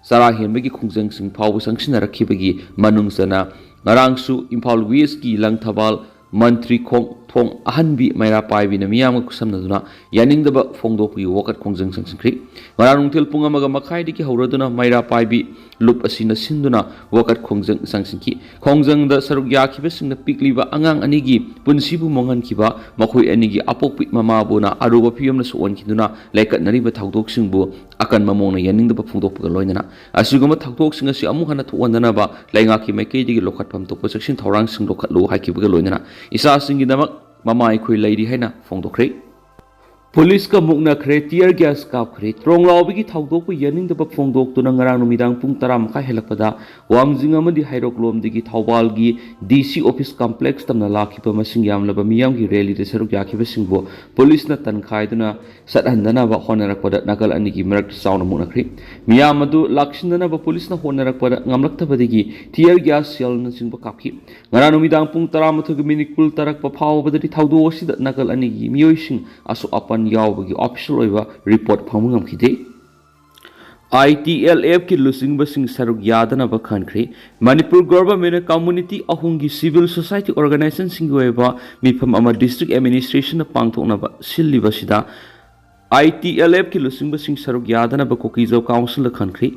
ꯆꯔꯥ ꯍꯦꯟꯕꯒꯤ ꯈꯣꯡꯖꯪꯁꯤꯡ ꯐꯥꯎꯕ ꯆꯪꯁꯤꯟꯅꯔꯛꯈꯤꯕꯒꯤ ꯃꯅꯨꯡ ꯆꯟꯅ ꯉꯔꯥꯡꯁꯨ ꯏꯝꯐꯥꯜ Westꯀꯤ ꯂꯪꯊꯕꯥꯜ ꯃꯟꯇ꯭ꯔꯤ ꯈꯣꯡ ꯊꯣꯡ ꯑꯍꯟꯕꯤ ꯃꯩꯔꯥ ꯄꯥꯏꯕꯤꯅ ꯃꯤꯌꯥꯝꯒ ꯈꯨꯠꯁꯝꯅꯗꯨꯅ ꯌꯥꯅꯤꯡꯗꯕ ꯐꯣꯡꯗꯣꯛꯄꯒꯤ ꯋꯥꯀꯠ ꯈꯣꯡꯖꯪ ꯆꯪꯁꯤꯟꯈ꯭ꯔꯤ꯫ ꯉꯔꯥꯡ ꯅꯨꯡꯊꯤꯜ ꯄꯨꯡ ꯑꯃꯒ ꯃꯈꯥꯏꯗꯒꯤ ꯍꯧꯔꯗꯨꯅ ꯃꯩꯔꯥ ꯄꯥꯏꯕꯤ ꯂꯨꯞ ꯑꯁꯤꯅ ꯁꯤꯟꯗꯨꯅ ꯋꯥꯀꯠ ꯈꯣꯡꯖꯪ ꯆꯪꯁꯤꯟꯈꯤ꯫ ꯈꯣꯡꯖꯪꯗ ꯁꯔꯨꯛ ꯌꯥꯈꯤꯕꯁꯤꯡꯅ ꯄꯤꯛꯂꯤꯕ ꯑꯉꯥꯡ ꯑꯅꯤꯒꯤ ꯄꯨꯟꯁꯤꯕꯨ ꯃꯥꯡꯍꯟꯈꯤꯕ, ꯃꯈꯣꯏ ꯑꯅꯤꯒꯤ ꯑꯄꯣꯛꯄꯤ ꯃꯃꯥꯕꯨꯅ ꯑꯔꯨꯕ ꯐꯤꯕꯝꯗ ꯁꯣꯛꯍꯟꯈꯤꯗꯨꯅ ꯂꯩꯀꯠꯅꯔꯤꯕ ꯊꯧꯗꯣꯛꯁꯤꯡꯕꯨ ꯑꯀꯟꯕ ꯃꯑꯣꯡꯗ ꯌꯥꯅꯤꯡꯗꯕ ꯐꯣꯡꯗꯣꯛꯄꯒ ꯂꯣꯏꯅꯅ ꯑꯁꯤꯒꯨꯝꯕ ꯊꯧꯗꯣꯛꯁꯤꯡ ꯑꯁꯤ ꯑꯃꯨꯛ ꯍꯟꯅ ꯊꯣꯛꯍꯟꯗꯅꯕ ꯂꯩꯉꯥꯛꯀꯤ ꯃꯥꯏꯀꯩꯗꯒꯤ ꯂꯧꯈꯠꯐꯝ ꯊꯣꯛꯄ ꯆꯦꯛꯁꯤꯟ ꯊꯧꯔꯥꯡꯁꯤꯡ ꯂꯧꯈꯠꯂꯨ ꯍꯥꯏꯈꯤꯕꯒ ꯂꯣꯏꯅꯅ ꯏꯆꯥꯁꯤꯡꯒꯤꯗꯃꯛ ꯃꯃꯥ ꯑꯩꯈꯣꯏ ꯂꯩꯔꯤ ꯍꯥꯏꯅ ꯐꯣꯡꯗꯣꯛꯈ꯭ꯔꯦ꯫ ꯄꯨꯂꯤꯁꯀ ꯃꯨꯛꯅꯈ꯭ꯔꯦ, tear gas ꯀꯥꯞꯈ꯭ꯔꯦ꯫ ꯇ꯭ꯔꯣꯡꯂꯥꯎꯕꯤꯒꯤ ꯊꯧꯗꯣꯛꯄꯨ ꯌꯥꯅꯤꯡꯗꯕ ꯐꯣꯡꯗꯣꯛꯇꯨꯅ ꯉꯔꯥꯡ ꯅꯨꯃꯤꯗꯥꯡ ꯄꯨꯡ ꯇꯔꯥ ꯃꯈꯥꯏ ꯍꯦꯜꯂꯛꯄꯗ ꯋꯥꯡꯖꯤꯡ ꯑꯃꯗꯤ ꯍꯩꯔꯣꯛꯂꯣꯝꯗꯒꯤ ꯊꯧꯕꯥꯜꯒꯤ DC office complex ꯇꯝꯅ ꯂꯥꯛꯈꯤꯕ ꯃꯁꯤꯡ ꯌꯥꯝꯂꯕ ꯃꯤꯌꯥꯝꯒꯤ rallyꯗ ꯁꯔꯨꯛ ꯌꯥꯈꯤꯕꯁꯤꯡꯕꯨ ꯄꯨꯂꯤꯁꯅ ꯇꯟꯈꯥꯏꯗꯨꯅ ꯆꯠꯍꯟꯗꯅꯕ ꯍꯣꯠꯅꯔꯛꯄꯗ ꯅꯥꯀꯜ ꯑꯅꯤꯒꯤ ꯃꯔꯛꯇ ꯆꯥꯎꯅ ꯃꯨꯛꯅꯈ꯭ꯔꯤ꯫ ꯃꯤꯌꯥꯝ ꯑꯗꯨ ꯂꯥꯛꯁꯤꯟꯅꯅꯕ ꯄꯨꯂꯤꯁꯅ ꯍꯣꯠꯅꯔꯛꯄꯗ ꯉꯝꯂꯛꯇꯕꯗꯒꯤ tear gas shellꯅꯆꯤꯡꯕ ꯀꯥꯞꯈꯤ꯫ ꯉꯔꯥꯡ ꯅꯨꯃꯤꯗꯥꯡ ꯄꯨꯡ ꯇꯔꯥꯃꯥꯊꯣꯏꯒꯤ minute ꯀꯨꯟ ꯇꯥꯔꯛꯄ ꯐꯥꯎꯕꯗꯗꯤ ꯊꯧꯗꯣꯛ ꯑꯁꯤꯗ ꯅꯥꯀꯜ ꯑꯅꯤꯒꯤ ꯃꯤꯑꯣꯏꯁꯤꯡ ꯑꯁꯣꯛ ꯑꯄꯟ ꯌꯥꯎꯕꯒꯤ official ꯑꯣꯏꯕ report ꯐꯪꯕ ꯉꯝꯈꯤꯗꯦ꯫ ITLFꯀꯤ ꯂꯨꯆꯤꯡꯕꯁꯤꯡ ꯁꯔꯨꯛ ꯌꯥꯗꯅꯕ ꯈꯟꯈ꯭ꯔꯦ꯫ ꯃꯅꯤꯄꯨꯔ governmentꯅ community ꯑꯍꯨꯝꯒꯤ civil society organizationꯁꯤꯡꯒꯤ ꯑꯣꯏꯕ ꯃꯤꯐꯝ ꯑꯃ district administrationꯅ ꯄꯥꯡꯊꯣꯛꯅꯕ ꯁꯤꯜꯂꯤꯕꯁꯤꯗ ITLFꯀꯤ ꯂꯨꯆꯤꯡꯕꯁꯤꯡ ꯁꯔꯨꯛ ꯌꯥꯗꯅꯕ ꯀꯨꯀꯤꯖꯧ ꯀꯥꯎꯟꯁꯤꯜꯗ ꯈꯟꯈ꯭ꯔꯤ꯫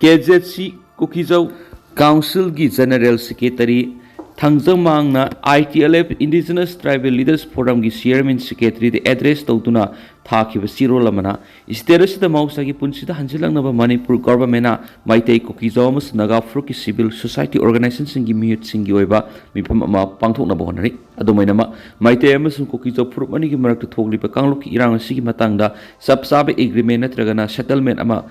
KZC ꯀꯨꯀꯤꯖꯧ ꯀꯥꯎꯟꯁꯤꯜꯒꯤ ꯖꯦꯅꯔꯦꯜ ꯁꯦꯀ꯭ꯔꯦꯇꯔꯤ ꯊꯥꯡꯖꯃꯥꯡꯅ ITLF Indigenous Tribal Leaders Forumꯒꯤ ꯆꯤꯌꯔꯃꯦꯟ ꯁꯦꯀ꯭ꯔꯦꯇꯔꯤꯗ ꯑꯦꯗ꯭ꯔꯦꯁ ꯇꯧꯗꯨꯅ ꯊꯥꯈꯤꯕ ꯆꯦꯔꯣꯜ ꯑꯃꯅ, ꯁ꯭ꯇꯦꯠ ꯑꯁꯤꯗ ꯃꯍꯧꯁꯥꯒꯤ ꯄꯨꯟꯁꯤꯗ ꯍꯟꯖꯤꯜꯂꯛꯅꯕ ꯃꯅꯤꯄꯨꯔ ꯒꯣꯚꯔꯟꯃꯦꯟꯠꯅ ꯃꯩꯇꯩ, ꯀꯨꯀꯤꯖꯧ ꯑꯃꯁꯨꯡ ꯅꯥꯒꯥ ꯐꯨꯔꯨꯞꯀꯤ ꯁꯤꯚꯤꯜ ꯁꯣꯁꯥꯏꯇꯤ ꯑꯣꯔꯒꯅꯥꯏꯖꯦꯁꯟꯁꯤꯡꯒꯤ ꯃꯤꯍꯨꯠꯁꯤꯡꯒꯤ ꯑꯣꯏꯕ ꯃꯤꯐꯝ ꯑꯃ ꯄꯥꯡꯊꯣꯛꯅꯕ ꯍꯣꯠꯅꯔꯤ꯫ ꯑꯗꯨꯃꯥꯏꯅꯃꯛ, ꯃꯩꯇꯩ ꯑꯃꯁꯨꯡ ꯀꯨꯀꯤꯖꯧ ꯐꯨꯔꯨꯞ ꯑꯅꯤꯒꯤ ꯃꯔꯛꯇ ꯊꯣꯛꯂꯤꯕ ꯀꯥꯡꯂꯨꯞꯀꯤ ꯏꯔꯥꯡ ꯑꯁꯤꯒꯤ ꯃꯇꯥꯡꯗ ꯆꯞ ꯆꯥꯕ ꯑꯦꯒ꯭ꯔꯤꯃꯦꯟ ꯅꯠꯇ꯭ꯔꯒꯅ ꯁꯦꯇꯜꯃꯦꯟ ꯑꯃ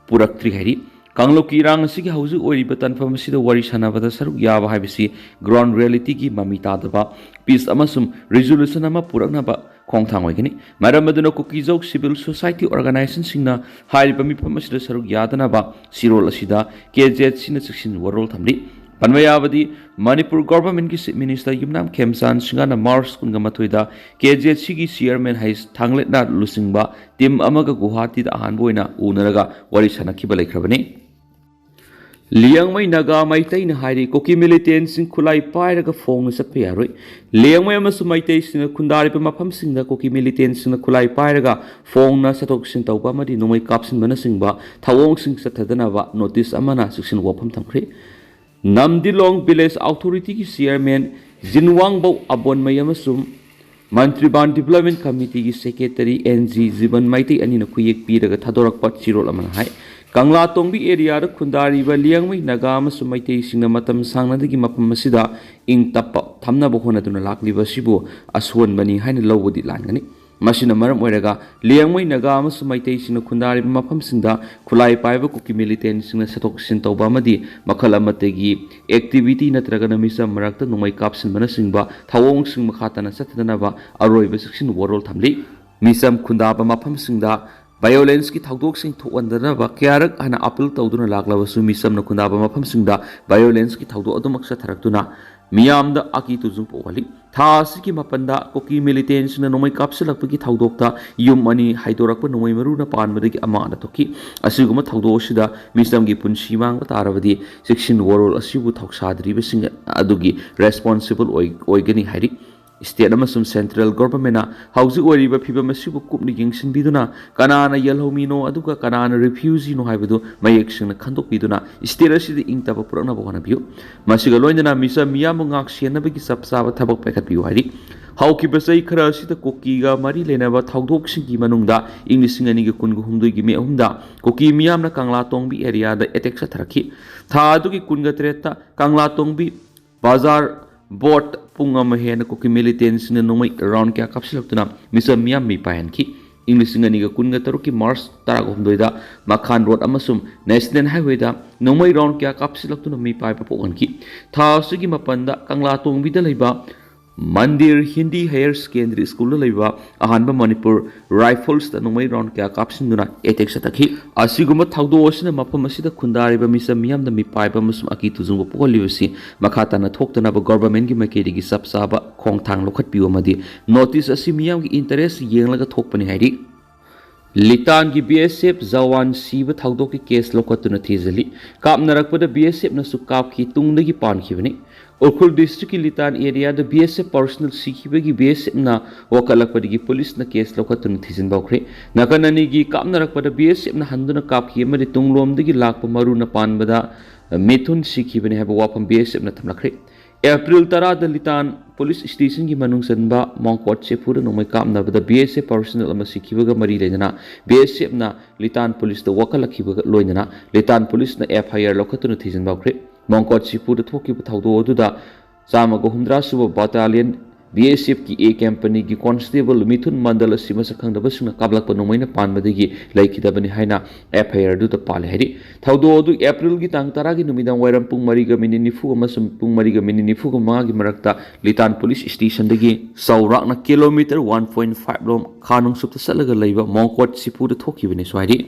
ꯄꯨꯔꯛꯇ꯭ꯔꯤ ꯍꯥꯏꯔꯤ꯫ ꯀꯥꯡꯂꯨꯞꯀꯤ ꯏꯔꯥꯡ ꯑꯁꯤꯒꯤ ꯍꯧꯖꯤꯛ ꯑꯣꯏꯔꯤꯕ ꯇꯥꯟꯐꯝ ꯑꯁꯤꯗ ꯋꯥꯔꯤ ꯁꯥꯟꯅꯕꯗ ꯁꯔꯨꯛ ꯌꯥꯕ ꯍꯥꯏꯕꯁꯤ ꯒ꯭ꯔꯥꯎꯟ ꯔꯤꯌꯦꯂꯤꯇꯤꯒꯤ ꯃꯃꯤ ꯇꯥꯗꯕ ꯄꯤꯁ ꯑꯃꯁꯨꯡ ꯔꯤꯖꯣꯂꯨꯁꯟ ꯑꯃ ꯄꯨꯔꯛꯅꯕ ꯈꯣꯡꯊꯥꯡ ꯑꯣꯏꯒꯅꯤ꯫ ꯃꯔꯝ ꯑꯗꯨꯅ ꯀꯨꯀꯤꯖꯧ ꯁꯤꯚꯤꯜ ꯁꯣꯁꯥꯏꯇꯤ ꯑꯣꯔꯒꯅꯥꯏꯖꯦꯁꯟꯁꯤꯡꯅ ꯍꯥꯏꯔꯤꯕ ꯃꯤꯐꯝ ꯑꯁꯤꯗ ꯁꯔꯨꯛ ꯌꯥꯗꯅꯕ ꯆꯦꯔꯣꯜ ꯑꯁꯤꯗ KZCꯅ ꯆꯦꯛꯁꯤꯟ ꯋꯥꯔꯣꯜ ꯊꯝꯂꯤ꯫ ꯄꯟꯕ ꯌꯥꯕꯗꯤ, ꯃꯅꯤꯄꯨꯔ ꯒꯣꯚꯔꯟꯃꯦꯟꯠꯀꯤ ꯆꯤꯐ ꯃꯤꯅꯤꯁꯇꯔ ꯌꯨꯝꯅꯥꯝ ꯈꯦꯝꯆꯥꯟ ꯁꯤꯡꯍꯅ ꯃꯥꯔꯆ ꯀꯨꯟꯒ ꯃꯥꯊꯣꯏꯗ KZCꯒꯤ ꯆꯤꯌꯔꯃꯦꯟ ꯍꯩꯁ ꯊꯥꯡꯂꯦꯠꯅ ꯂꯨꯆꯤꯡꯕ ꯇꯤꯝ ꯑꯃꯒ ꯒꯨꯋꯥꯍꯥꯇꯤꯗ ꯑꯍꯥꯟꯕ ꯑꯣꯏꯅ ꯎꯅꯔꯒ ꯋꯥꯔꯤ ꯁꯥꯟꯅꯈꯤꯕ ꯂꯩꯈ꯭ꯔꯕꯅꯤ꯫ ꯂꯤꯌꯥꯡꯃꯩ ꯅꯥꯒꯥ ꯃꯩꯇꯩꯅ ꯍꯥꯏꯔꯤ, ꯀꯨꯀꯤ ꯃꯤꯂꯤꯇꯦꯟꯁꯤꯡ ꯈꯨꯠꯂꯥꯏ ꯄꯥꯏꯔꯒ ꯐꯣꯡꯅ ꯆꯠꯄ ꯌꯥꯔꯣꯏ꯫ ꯂꯤꯌꯥꯡꯃꯩ ꯑꯃꯁꯨꯡ ꯃꯩꯇꯩꯁꯤꯡꯅ ꯈꯨꯟꯗꯥꯔꯤꯕ ꯃꯐꯝꯁꯤꯡꯗ ꯀꯨꯀꯤ ꯃꯤꯂꯤꯇꯦꯟꯁꯤꯡꯅ ꯈꯨꯠꯂꯥꯏ ꯄꯥꯏꯔꯒ ꯐꯣꯡꯅ ꯆꯠꯊꯣꯛ ꯆꯠꯁꯤꯟ ꯇꯧꯕ ꯑꯃꯗꯤ ꯅꯣꯡꯃꯩ ꯀꯥꯞꯁꯤꯟꯕꯅꯆꯤꯡꯕ ꯊꯧꯑꯣꯡꯁꯤꯡ ꯆꯠꯊꯗꯅꯕ ꯅꯣꯇꯤꯁ ꯑꯃꯅ ꯆꯦꯛꯁꯤꯟ ꯋꯥꯐꯝ ꯊꯝꯈ꯭ꯔꯦ꯫ ꯅꯝꯗꯤꯂꯣꯡ ꯚꯤꯂꯦꯖ ꯑꯣꯊꯣꯔꯤꯇꯤꯒꯤ ꯆꯤꯌꯔꯃꯦꯟ ꯖꯤꯟꯋꯥꯡꯕꯧ ꯑꯕꯣꯟꯃꯩ ꯑꯃꯁꯨꯡ ꯃꯟꯇ꯭ꯔꯤꯕꯥꯟ ꯗꯤꯕ꯭ꯂꯞꯃꯦꯟꯠ ꯀꯃꯤꯇꯤꯒꯤ ꯁꯦꯀ꯭ꯔꯦꯇꯔꯤ ꯑꯦꯟ ꯖꯤ ꯖꯤꯕꯟ ꯃꯩꯇꯩ ꯑꯅꯤꯅ ꯈꯨꯌꯦꯛ ꯄꯤꯔꯒ ꯊꯥꯗꯣꯔꯛꯄ ꯆꯦꯔꯣꯜ ꯑꯃꯅ ꯍꯥꯏ, ꯀꯪꯂꯥꯇꯣꯡꯕꯤ ꯑꯦꯔꯤꯌꯥꯗ ꯈꯨꯟꯗꯥꯔꯤꯕ ꯂꯤꯌꯥꯡꯃꯩ ꯅꯥꯒꯥ ꯑꯃꯁꯨꯡ ꯃꯩꯇꯩꯁꯤꯡꯅ ꯃꯇꯝ ꯁꯥꯡꯅꯗꯒꯤ ꯃꯐꯝ ꯑꯁꯤꯗ ꯏꯪ ꯇꯞꯄ ꯊꯝꯅꯕ ꯍꯣꯠꯅꯗꯨꯅ ꯂꯥꯛꯂꯤꯕ ꯑꯁꯤꯕꯨ ꯑꯁꯣꯟꯕꯅꯤ ꯍꯥꯏꯅ ꯂꯧꯕꯗꯤ ꯂꯥꯟꯒꯅꯤ꯫ ꯃꯁꯤꯅ ꯃꯔꯝ ꯑꯣꯏꯔꯒ ꯂꯤꯌꯥꯡꯃꯩ ꯅꯥꯒꯥ ꯑꯃꯁꯨꯡ ꯃꯩꯇꯩꯁꯤꯡꯅ ꯈꯨꯟꯗꯥꯔꯤꯕ ꯃꯐꯝꯁꯤꯡꯗ ꯈꯨꯠꯂꯥꯏ ꯄꯥꯏꯕ ꯀꯨꯀꯤ ꯃꯤꯂꯤꯇꯦꯟꯁꯤꯡꯅ ꯆꯠꯊꯣꯛ ꯆꯠꯁꯤꯟ ꯇꯧꯕ ꯑꯃꯗꯤ ꯃꯈꯜ ꯑꯃꯠꯇꯒꯤ ꯑꯦꯛꯇꯤꯚꯤꯇꯤ ꯅꯠꯇ꯭ꯔꯒꯅ ꯃꯤꯆꯝ ꯃꯔꯛꯇ ꯅꯣꯡꯃꯩ ꯀꯥꯞꯁꯤꯟꯕꯅꯆꯤꯡꯕ ꯊꯧꯑꯣꯡꯁꯤꯡ ꯃꯈꯥ ꯇꯥꯅ ꯆꯠꯊꯗꯅꯕ ꯑꯔꯣꯏꯕ ꯆꯦꯛꯁꯤꯟ ꯋꯥꯔꯣꯜ ꯊꯝꯂꯤ꯫ ꯃꯤꯆꯝ ꯈꯨꯟꯗꯥꯕ ꯃꯐꯝꯁꯤꯡꯗ ꯚꯥꯏꯑꯣꯂꯦꯟꯁꯀꯤ ꯊꯧꯗꯣꯛꯁꯤꯡ ꯊꯣꯛꯍꯟꯗꯅꯕ ꯀꯌꯥꯔꯛ ꯍꯥꯟꯅ ꯑꯄꯤꯜ ꯇꯧꯗꯨꯅ ꯂꯥꯛꯂꯕꯁꯨ, ꯃꯤꯆꯝꯅ ꯈꯨꯟꯗꯥꯕ ꯃꯐꯝꯁꯤꯡꯗ ꯚꯥꯏꯑꯣꯂꯦꯟꯁꯀꯤ ꯊꯧꯗꯣꯛ ꯑꯗꯨꯃꯛ ꯆꯠꯊꯔꯛꯇꯨꯅ ꯃꯤꯌꯥꯝꯗ ꯑꯀꯤ ꯇꯨꯖꯨꯡ ꯄꯣꯛꯍꯜꯂꯤ꯫ ꯊꯥ ꯑꯁꯤꯒꯤ ꯃꯥꯄꯟꯗ ꯀꯨꯀꯤ ꯃꯤꯂꯤꯇꯦꯟꯁꯤꯡꯅ ꯅꯣꯡꯃꯩ ꯀꯥꯞꯁꯤꯜꯂꯛꯄꯒꯤ ꯊꯧꯗꯣꯛꯇ ꯌꯨꯝ ꯑꯅꯤ ꯍꯥꯏꯗꯣꯔꯛꯄ ꯅꯣꯡꯃꯩ ꯃꯔꯨꯅ ꯄꯥꯟꯕꯗꯒꯤ ꯑꯃꯥꯡ ꯑꯅꯥ ꯊꯣꯛꯈꯤ꯫ ꯑꯁꯤꯒꯨꯝꯕ ꯊꯧꯗꯣꯛ ꯑꯁꯤꯗ ꯃꯤꯆꯝꯒꯤ ꯄꯨꯟꯁꯤ ꯃꯥꯡꯕ ꯇꯥꯔꯕꯗꯤ, ꯆꯦꯛꯁꯤꯟ ꯋꯥꯔꯣꯜ ꯑꯁꯤꯕꯨ ꯊꯧꯁꯥꯗ꯭ꯔꯤꯕꯁꯤꯡ ꯑꯗꯨꯒꯤ ꯔꯦꯁꯄꯣꯟꯁꯤꯕꯜ ꯑꯣꯏ-, ꯑꯣꯏꯒꯅꯤ ꯍꯥꯏꯔꯤ꯫ ꯁ꯭ꯇꯦꯠ ꯑꯃꯁꯨꯡ ꯁꯦꯟꯇ꯭ꯔꯦꯜ ꯒꯣꯚꯔꯟꯃꯦꯟꯠꯅ ꯍꯧꯖꯤꯛ ꯑꯣꯏꯔꯤꯕ ꯐꯤꯚꯝ ꯑꯁꯤꯕꯨ ꯀꯨꯞꯅ ꯌꯦꯡꯁꯤꯟꯕꯤꯗꯨꯅ ꯀꯅꯥꯅ ꯌꯦꯜꯍꯧꯃꯤꯅꯣ ꯑꯗꯨꯒ ꯀꯅꯥꯅ ꯔꯤꯐ꯭ꯌꯨꯖꯤꯅꯣ ꯍꯥꯏꯕꯗꯨ ꯃꯌꯦꯛ ꯁꯦꯡꯅ ꯈꯟꯗꯣꯛꯄꯤꯗꯨꯅ ꯁ꯭ꯇꯦꯠ ꯑꯁꯤꯗ ꯏꯪ ꯇꯞꯄ ꯄꯨꯔꯛꯅꯕ ꯍꯣꯠꯅꯕꯤꯌꯨ꯫ ꯃꯁꯤꯒ ꯂꯣꯏꯅꯅ ꯃꯤꯆꯝ ꯃꯤꯌꯥꯝꯕꯨ ꯉꯥꯛ ꯁꯦꯟꯅꯕꯒꯤ ꯆꯞ ꯆꯥꯕ ꯊꯕꯛ ꯄꯥꯏꯈꯠꯄꯤꯌꯨ ꯍꯥꯏꯔꯤ꯫ ꯍꯧꯈꯤꯕ ꯆꯍꯤ ꯈꯔ ꯑꯁꯤꯗ ꯀꯨꯀꯤꯒ ꯃꯔꯤ ꯂꯩꯅꯕ ꯊꯧꯗꯣꯛꯁꯤꯡꯒꯤ ꯃꯅꯨꯡꯗ ꯏꯪ ꯂꯤꯁꯤꯡ ꯑꯅꯤꯒ ꯀꯨꯟꯒ ꯍꯨꯝꯗꯣꯏꯒꯤ ꯃꯦ ꯑꯍꯨꯝꯗ ꯀꯨꯀꯤ ꯃꯤꯌꯥꯝꯅ ꯀꯪꯂꯥ ꯇꯣꯡꯕꯤ ꯑꯦꯔꯤꯌꯥꯗ ꯑꯦꯇꯦꯛ ꯆꯠꯊꯔꯛꯈꯤ꯫ ꯊꯥ ꯑꯗꯨꯒꯤ ꯀꯨꯟꯒ ꯇꯔꯦꯠꯇ ꯀꯪꯂꯥ ꯇꯣꯡꯕꯤ ꯕꯖꯥꯔ ꯕꯣꯠ ꯄꯨꯡ ꯑꯃ ꯍꯦꯟꯅ ꯀꯨꯀꯤ ꯃꯤꯂꯤꯇꯦꯟꯁꯤꯡꯅ ꯅꯣꯡꯃꯩ ꯔꯥꯎꯟ ꯀꯌꯥ ꯀꯥꯞꯁꯤꯜꯂꯛꯇꯨꯅ ꯃꯤꯆꯝ ꯃꯤꯌꯥꯝ ꯃꯤꯄꯥꯏꯍꯟꯈꯤ꯫ ꯏꯪ ꯂꯤꯁꯤꯡ ꯑꯅꯤꯒ ꯀꯨꯟꯒ ꯇꯔꯨꯛꯀꯤ ꯃꯥꯔꯆ ꯇꯔꯥꯍꯨꯝꯗꯣꯏꯗ ꯃꯈꯥꯟ ꯔꯣꯗ ꯑꯃꯁꯨꯡ ꯅꯦꯁꯅꯦꯜ ꯍꯥꯏꯋꯦꯗ ꯅꯣꯡꯃꯩ ꯔꯥꯎꯟ ꯀꯌꯥ ꯀꯥꯞꯁꯤꯜꯂꯛꯇꯨꯅ ꯃꯤꯄꯥꯏꯕ ꯄꯣꯛꯍꯟꯈꯤ꯫ ꯊꯥ ꯑꯁꯤꯒꯤ ꯃꯥꯄꯟꯗ ꯀꯪꯂꯥ ꯇꯣꯡꯕꯤꯗ ꯂꯩꯕ ꯃꯟꯗꯤꯔ ꯍꯤꯟꯗꯤ ꯍꯥꯌꯔ ꯁꯦꯀꯦꯟꯗꯔꯤ ꯁ꯭ꯀꯨꯜꯗ ꯂꯩꯕ ꯑꯍꯥꯟꯕ ꯃꯅꯤꯄꯨꯔ ꯔꯥꯏꯐꯜꯁꯇ ꯅꯣꯡꯃꯩ ꯔꯥꯎꯟ ꯀꯌꯥ ꯀꯥꯞꯁꯤꯟꯗꯨꯅ ꯑꯦꯇꯦꯛ ꯆꯠꯊꯈꯤ꯫ ꯑꯁꯤꯒꯨꯝꯕ ꯊꯧꯗꯣꯛ ꯑꯁꯤꯅ ꯃꯐꯝ ꯑꯁꯤꯗ ꯈꯨꯟꯗꯥꯔꯤꯕ ꯃꯤꯆꯝ ꯃꯤꯌꯥꯝꯗ ꯃꯤꯄꯥꯏꯕ ꯑꯃꯁꯨꯡ ꯑꯀꯤ ꯇꯨꯖꯨꯡꯕ ꯄꯣꯛꯍꯜꯂꯤꯕꯁꯤ ꯃꯈꯥ ꯇꯥꯅ ꯊꯣꯛꯇꯅꯕ ꯒꯣꯚꯔꯟꯃꯦꯟꯠꯀꯤ ꯃꯥꯏꯀꯩꯗꯒꯤ ꯆꯞ ꯆꯥꯕ ꯈꯣꯡꯊꯥꯡ ꯂꯧꯈꯠꯄꯤꯌꯨ ꯑꯃꯗꯤ ꯅꯣꯇꯤꯁ ꯑꯁꯤ ꯃꯤꯌꯥꯝꯒꯤ ꯏꯟꯇꯔꯦꯁ ꯌꯦꯡꯂꯒ ꯊꯣꯛꯄꯅꯤ ꯍꯥꯏꯔꯤ꯫ ꯂꯤꯇꯥꯟꯒꯤ ꯕꯤ ꯑꯦꯁ ꯑꯦꯐ ꯖꯋꯥꯟ ꯁꯤꯕ ꯊꯧꯗꯣꯛꯀꯤ ꯀꯦꯁ ꯂꯧꯈꯠꯇꯨꯅ ꯊꯤꯖꯤꯜꯂꯤ꯫ ꯀꯥꯞꯅꯔꯛꯄꯗ ꯕꯤ ꯑꯦꯁ ꯑꯦꯐꯅꯁꯨ ꯀꯥꯞꯈꯤ, ꯇꯨꯡꯗꯒꯤ ꯄꯥꯟꯈꯤꯕꯅꯤ꯫ ꯎꯈ꯭ꯔꯨꯜ ꯗꯤꯁꯇ꯭ꯔꯤꯛꯀꯤ ꯂꯤꯇꯥꯟ ꯑꯦꯔꯤꯌꯥꯗ ꯕꯤ ꯑꯦꯁ ꯑꯦꯐ ꯄꯔꯁꯅꯦꯜ ꯁꯤꯈꯤꯕꯒꯤ ꯕꯤ ꯑꯦꯁ ꯑꯦꯐꯅ ꯋꯥꯀꯠꯂꯛꯄꯗꯒꯤ ꯄꯨꯂꯤꯁꯅ ꯀꯦꯁ ꯂꯧꯈꯠꯇꯨꯅ ꯊꯤꯖꯤꯟꯕ ꯍꯧꯈ꯭ꯔꯦ꯫ ꯅꯥꯀꯟ ꯑꯅꯤꯒꯤ ꯀꯥꯞꯅꯔꯛꯄꯗ ꯕꯤ ꯑꯦꯁ ꯑꯦꯐꯅ ꯍꯟꯗꯨꯅ ꯀꯥꯞꯈꯤ ꯑꯃꯗꯤ ꯇꯨꯡꯂꯣꯝꯗꯒꯤ ꯂꯥꯛꯄ ꯃꯔꯨꯅ ꯄꯥꯟꯕꯗ ꯃꯤꯊꯨꯟ ꯁꯤꯈꯤꯕꯅꯤ ꯍꯥꯏꯕ ꯋꯥꯐꯝ ꯕꯤ ꯑꯦꯁ ꯑꯦꯐꯅ ꯊꯝꯂꯛꯈ꯭ꯔꯦ꯫ ꯑꯦꯄ꯭ꯔꯤꯜ ꯇꯔꯥꯗ ꯂꯤꯇꯥꯟ ꯄꯨꯂꯤꯁ ꯁ꯭ꯇꯦꯁꯟꯒꯤ ꯃꯅꯨꯡ ꯆꯟꯕ ꯃꯣꯡꯀꯣꯠ ꯆꯦꯐꯨꯗ ꯅꯣꯡꯃꯩ ꯀꯥꯞꯅꯕꯗ ꯕꯤ ꯑꯦꯁ ꯑꯦꯐ ꯄꯔꯁꯅꯦꯜ ꯑꯃ ꯁꯤꯈꯤꯕꯒ ꯃꯔꯤ ꯂꯩꯅꯅ ꯕꯤ ꯑꯦꯁ ꯑꯦꯐꯅ ꯂꯤꯇꯥꯟ ꯄꯨꯂꯤꯁꯇ ꯋꯥꯀꯠꯂꯛꯈꯤꯕꯒ ꯂꯣꯏꯅꯅ ꯂꯤꯇꯥꯟ ꯄꯨꯂꯤꯁꯅ ꯑꯦꯐ ꯑꯥꯏ ꯑꯥꯔ ꯂꯧꯈꯠꯇꯨꯅ ꯊꯤꯖꯤꯟꯕ ꯍꯧꯈ꯭ꯔꯦ꯫ ꯃꯣꯡꯀꯣꯠ ꯆꯦꯐꯨꯗ ꯊꯣꯛꯈꯤꯕ ꯊꯧꯗꯣꯛ ꯑꯗꯨꯗ ꯆꯥꯝꯃꯒ ꯍꯨꯝꯗ꯭ꯔꯥ ꯁꯨꯕ ꯕꯥꯇꯥꯂꯤꯌꯟ ꯕꯤ ꯑꯦꯁ ꯑꯦꯐꯀꯤ ꯑꯦ ꯀꯝꯄꯅꯤꯒꯤ ꯀꯣꯟꯁꯇꯦꯕꯜ ꯃꯤꯊꯨꯟ ꯃꯟꯗꯜ ꯑꯁꯤ ꯃꯁꯛ ꯈꯪꯗꯕꯁꯤꯡꯅ ꯀꯥꯞꯂꯛꯄ ꯅꯣꯡꯃꯩꯅ ꯄꯥꯟꯕꯗꯒꯤ ꯂꯩꯈꯤꯗꯕꯅꯤ ꯍꯥꯏꯅ ꯑꯦꯐ ꯑꯥꯏ ꯑꯥꯔ ꯑꯗꯨꯗ ꯄꯥꯜꯂꯤ ꯍꯥꯏꯔꯤ꯫ ꯊꯧꯗꯣꯛ ꯑꯗꯨ ꯑꯦꯄ꯭ꯔꯤꯜꯒꯤ ꯇꯥꯡ ꯇꯔꯥꯒꯤ ꯅꯨꯃꯤꯗꯥꯡ ꯋꯥꯏꯔꯝ ꯄꯨꯡ ꯃꯔꯤꯒ ꯃꯤꯅꯤꯠ ꯅꯤꯐꯨ ꯑꯃꯁꯨꯡ ꯄꯨꯡ ꯃꯔꯤꯒ ꯃꯤꯅꯤꯠ ꯅꯤꯐꯨꯒ ꯃꯉꯥꯒꯤ ꯃꯔꯛꯇ ꯂꯤꯇꯥꯟ ꯄꯨꯂꯤꯁ ꯁ꯭ꯇꯦꯁꯟꯗꯒꯤ ꯆꯥꯎꯔꯥꯛꯅ ꯀꯤꯂꯣꯃꯤꯇꯔ ꯋꯥꯟ ꯄꯣꯏꯟ ꯐꯥꯏꯚ ꯂꯣꯝ ꯈꯥ ꯅꯣꯡꯆꯨꯞꯇ ꯆꯠꯂꯒ ꯂꯩꯕ ꯃꯣꯡꯀꯣꯠ ꯆꯦꯐꯨꯗ ꯊꯣꯛꯈꯤꯕꯅꯤ ꯍꯥꯏꯔꯤ꯫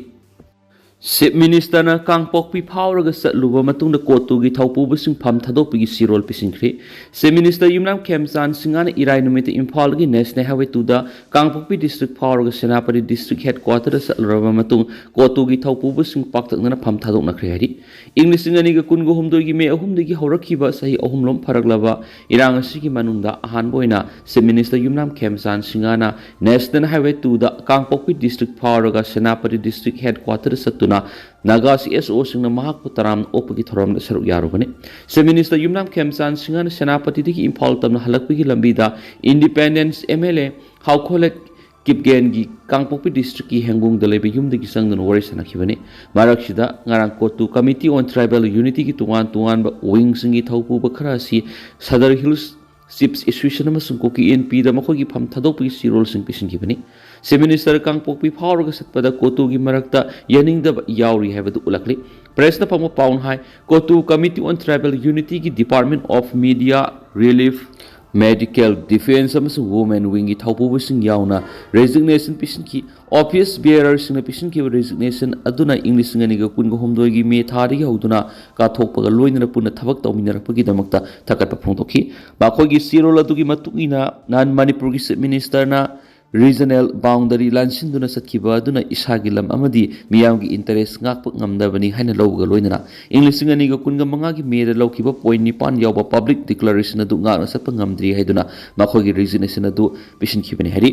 ꯆꯤꯐ ꯃꯤꯅꯤꯁꯇꯔꯅ ꯀꯥꯡꯄꯣꯛꯄꯤ ꯐꯥꯎꯔꯒ ꯆꯠꯂꯨꯕ ꯃꯇꯨꯡꯗ ꯀꯣꯇꯨꯒꯤ ꯊꯧꯄꯨꯕꯁꯤꯡ ꯐꯝ ꯊꯥꯗꯣꯛꯄꯒꯤ ꯆꯦꯔꯣꯜ ꯄꯤꯁꯤꯟꯈ꯭ꯔꯤ꯫ ꯆꯤꯐ ꯃꯤꯅꯤꯁꯇꯔ ꯌꯨꯝꯅꯥꯝ ꯈꯦꯝꯆꯥꯟ ꯁꯤꯡꯍꯅ ꯏꯔꯥꯏ ꯅꯨꯃꯤꯠꯇ ꯏꯝꯐꯥꯜꯗꯒꯤ ꯅꯦꯁꯅꯦꯜ ꯍꯥꯏꯋꯦ ꯇꯨꯗ ꯀꯥꯡꯄꯣꯛꯄꯤ ꯗꯤꯁꯇ꯭ꯔꯤꯛ ꯐꯥꯎꯔꯒ ꯁꯦꯅꯥꯄꯇꯤ ꯗꯤꯁꯇ꯭ꯔꯤꯛ ꯍꯦꯗ ꯀ꯭ꯋꯥꯇꯔꯗ ꯆꯠꯂꯨꯔꯕ ꯃꯇꯨꯡ ꯀꯣꯇꯨꯒꯤ ꯊꯧꯄꯨꯕꯁꯤꯡ ꯄꯥꯛꯇꯛꯅꯅ ꯐꯝ ꯊꯥꯗꯣꯛꯅꯈ꯭ꯔꯦ ꯍꯥꯏꯔꯤ꯫ ꯏꯪ ꯂꯤꯁꯤꯡ ꯑꯅꯤꯒ ꯀꯨꯟꯒ ꯍꯨꯝꯗꯣꯏꯒꯤ ꯃꯦ ꯑꯍꯨꯝꯗꯒꯤ ꯍꯧꯔꯛꯈꯤꯕ ꯆꯍꯤ ꯑꯍꯨꯝꯂꯣꯝ ꯐꯥꯔꯛꯂꯕ ꯏꯔꯥꯡ ꯑꯁꯤꯒꯤ ꯃꯅꯨꯡꯗ ꯑꯍꯥꯟꯕ ꯑꯣꯏꯅ ꯆꯤꯐ ꯃꯤꯅꯤꯁꯇꯔ ꯌꯨꯝꯅꯥꯝ ꯈꯦꯝꯆꯥꯟ ꯁꯤꯡꯍꯅ ꯅꯦꯁꯅꯦꯜ ꯍꯥꯏꯋꯦ ꯇꯨꯗ ꯀꯥꯡꯄꯣꯛꯄꯤ ꯗꯤꯁꯇ꯭ꯔꯤꯛ ꯐꯥꯎꯔꯒ ꯁꯦꯅꯥꯄꯇꯤ ꯗꯤꯁꯇ꯭ꯔꯤꯛ ꯍꯦꯗ ꯀ꯭ꯋꯥꯇꯔꯗ ꯆꯠꯇꯨꯅ ꯅꯥꯒꯥ ꯁꯤ ꯑꯦꯁ ꯑꯣꯁꯤꯡꯅ ꯃꯍꯥꯛꯄꯨ ꯇꯔꯥꯝꯅ ꯑꯣꯛꯄꯒꯤ ꯊꯧꯔꯝꯗ ꯁꯔꯨꯛ ꯌꯥꯔꯨꯕꯅꯤ꯫ ꯆꯤꯐ ꯃꯤꯅꯤꯁꯇꯔ ꯌꯨꯝꯅꯥꯝ ꯈꯦꯝꯆꯥꯟ ꯁꯤꯡꯍꯅ ꯁꯦꯅꯥꯄꯇꯤꯗꯒꯤ ꯏꯝꯐꯥꯜ ꯇꯝꯅ ꯍꯜꯂꯛꯄꯒꯤ ꯂꯝꯕꯤꯗ ꯏꯟꯗꯤꯄꯦꯟꯗꯦꯟꯁ ꯑꯦꯝ ꯑꯦꯜ ꯑꯦ ꯍꯥꯎꯈꯣꯂꯦꯠ ꯀꯤꯞꯒꯦꯟꯒꯤ ꯀꯥꯡꯄꯣꯛꯄꯤ ꯗꯤꯁꯇ꯭ꯔꯤꯛꯀꯤ ꯍꯦꯡꯒꯣꯡꯗ ꯂꯩꯕ ꯌꯨꯝꯗꯒꯤ ꯆꯪꯗꯨꯅ ꯋꯥꯔꯤ ꯁꯥꯟꯅꯈꯤꯕꯅꯤ꯫ ꯃꯔꯛꯁꯤꯗ ꯉꯔꯥꯡ ꯀꯣꯇꯨ ꯀꯃꯤꯇꯤ ꯑꯣꯟ ꯇ꯭ꯔꯥꯏꯕꯦꯜ ꯌꯨꯅꯤꯇꯤꯒꯤ ꯇꯣꯉꯥꯟ ꯇꯣꯉꯥꯟꯕ ꯋꯤꯡꯁꯤꯡꯒꯤ ꯊꯧꯄꯨꯕ ꯈꯔ ꯑꯁꯤ ꯁꯗꯔ ꯍꯤꯜꯁ ꯆꯤꯞꯁ ꯑꯦꯁꯣꯁꯤꯌꯦꯁꯟ ꯑꯃꯁꯨꯡ ꯀꯨꯀꯤ ꯏꯟ ꯄꯤꯗ ꯃꯈꯣꯏꯒꯤ ꯐꯝ ꯊꯥꯗꯣꯛꯄꯒꯤ ꯆꯦꯔꯣꯜꯁꯤꯡ ꯄꯤꯁꯤꯟꯈꯤꯕꯅꯤ꯫ ꯆꯤꯐ ꯃꯤꯅꯤꯁꯇꯔ ꯀꯥꯡꯄꯣꯛꯄꯤ ꯐꯥꯎꯔꯒ ꯆꯠꯄꯗ ꯀꯣꯇꯨꯒꯤ ꯃꯔꯛꯇ ꯌꯥꯅꯤꯡꯗꯕ ꯌꯥꯎꯔꯤ ꯍꯥꯏꯕꯗꯨ ꯎꯠꯂꯛꯂꯤ꯫ ꯄ꯭ꯔꯦꯁꯅ ꯐꯪꯕ ꯄꯥꯎꯅ ꯍꯥꯏ, ꯀꯣꯇꯨ ꯀꯃꯤꯇꯤ ꯑꯣꯟ ꯇ꯭ꯔꯥꯏꯕꯦꯜ ꯌꯨꯅꯤꯇꯤꯒꯤ department of media, relief, medical, defence ꯑꯃꯁꯨꯡ ꯋꯨꯃꯦꯟ ꯋꯤꯡꯒꯤ ꯊꯧꯄꯨꯕꯁꯤꯡ ꯌꯥꯎꯅ ꯔꯦꯖꯤꯒꯅꯦꯁꯟ ꯄꯤꯁꯤꯟꯈꯤ꯫ ꯑꯣꯐꯤꯁ ꯕꯤꯌꯔꯔꯁꯤꯡꯅ ꯄꯤꯁꯤꯟꯈꯤꯕ ꯔꯦꯖꯤꯒꯅꯦꯁꯟ ꯑꯗꯨꯅ ꯏꯪ ꯂꯤꯁꯤꯡ ꯑꯅꯤꯒ ꯀꯨꯟꯒ ꯍꯨꯝꯗꯣꯏꯒꯤ ꯃꯦ ꯊꯥꯗꯒꯤ ꯍꯧꯗꯨꯅ ꯀꯥꯊꯣꯛꯄꯒ ꯂꯣꯏꯅꯅ ꯄꯨꯟꯅ ꯊꯕꯛ ꯇꯧꯃꯤꯟꯅꯔꯛꯄꯒꯤꯗꯃꯛꯇ ꯊꯥꯒꯠꯄ ꯐꯣꯡꯗꯣꯛꯈꯤ꯫ ꯃꯈꯣꯏꯒꯤ ꯆꯦꯔꯣꯜ ꯑꯗꯨꯒꯤ ꯃꯇꯨꯡ ꯏꯟꯅ, ꯅꯍꯥꯟ ꯃꯅꯤꯄꯨꯔꯒꯤ ꯆꯤꯐ ꯃꯤꯅꯤꯁꯇꯔꯅ ꯔꯤꯖꯅꯦꯜ ꯕꯥꯎꯟꯗꯔꯤ ꯂꯥꯟꯁꯤꯟꯗꯨꯅ ꯆꯠꯈꯤꯕ ꯑꯗꯨꯅ ꯏꯁꯥꯒꯤ ꯂꯝ ꯑꯃꯗꯤ ꯃꯤꯌꯥꯝꯒꯤ ꯏꯟꯇꯔꯦꯁ ꯉꯥꯛꯄ ꯉꯝꯗꯕꯅꯤ ꯍꯥꯏꯅ ꯂꯧꯕꯒ ꯂꯣꯏꯅꯅ ꯏꯪ ꯂꯤꯁꯤꯡ ꯑꯅꯤꯒ ꯀꯨꯟꯒ ꯃꯉꯥꯒꯤ ꯃꯦꯗ ꯂꯧꯈꯤꯕ ꯄꯣꯏꯟ ꯅꯤꯄꯥꯟ ꯌꯥꯎꯕ ꯄꯕ꯭ꯂꯤꯛ ꯗꯤꯀ꯭ꯂꯥꯔꯦꯁꯟ ꯑꯗꯨ ꯉꯥꯛꯅ ꯆꯠꯄ ꯉꯝꯗ꯭ꯔꯤ ꯍꯥꯏꯗꯨꯅ ꯃꯈꯣꯏꯒꯤ ꯔꯤꯖꯤꯒꯅꯦꯁꯟ ꯑꯗꯨ ꯄꯤꯁꯤꯟꯈꯤꯕꯅꯤ ꯍꯥꯏꯔꯤ꯫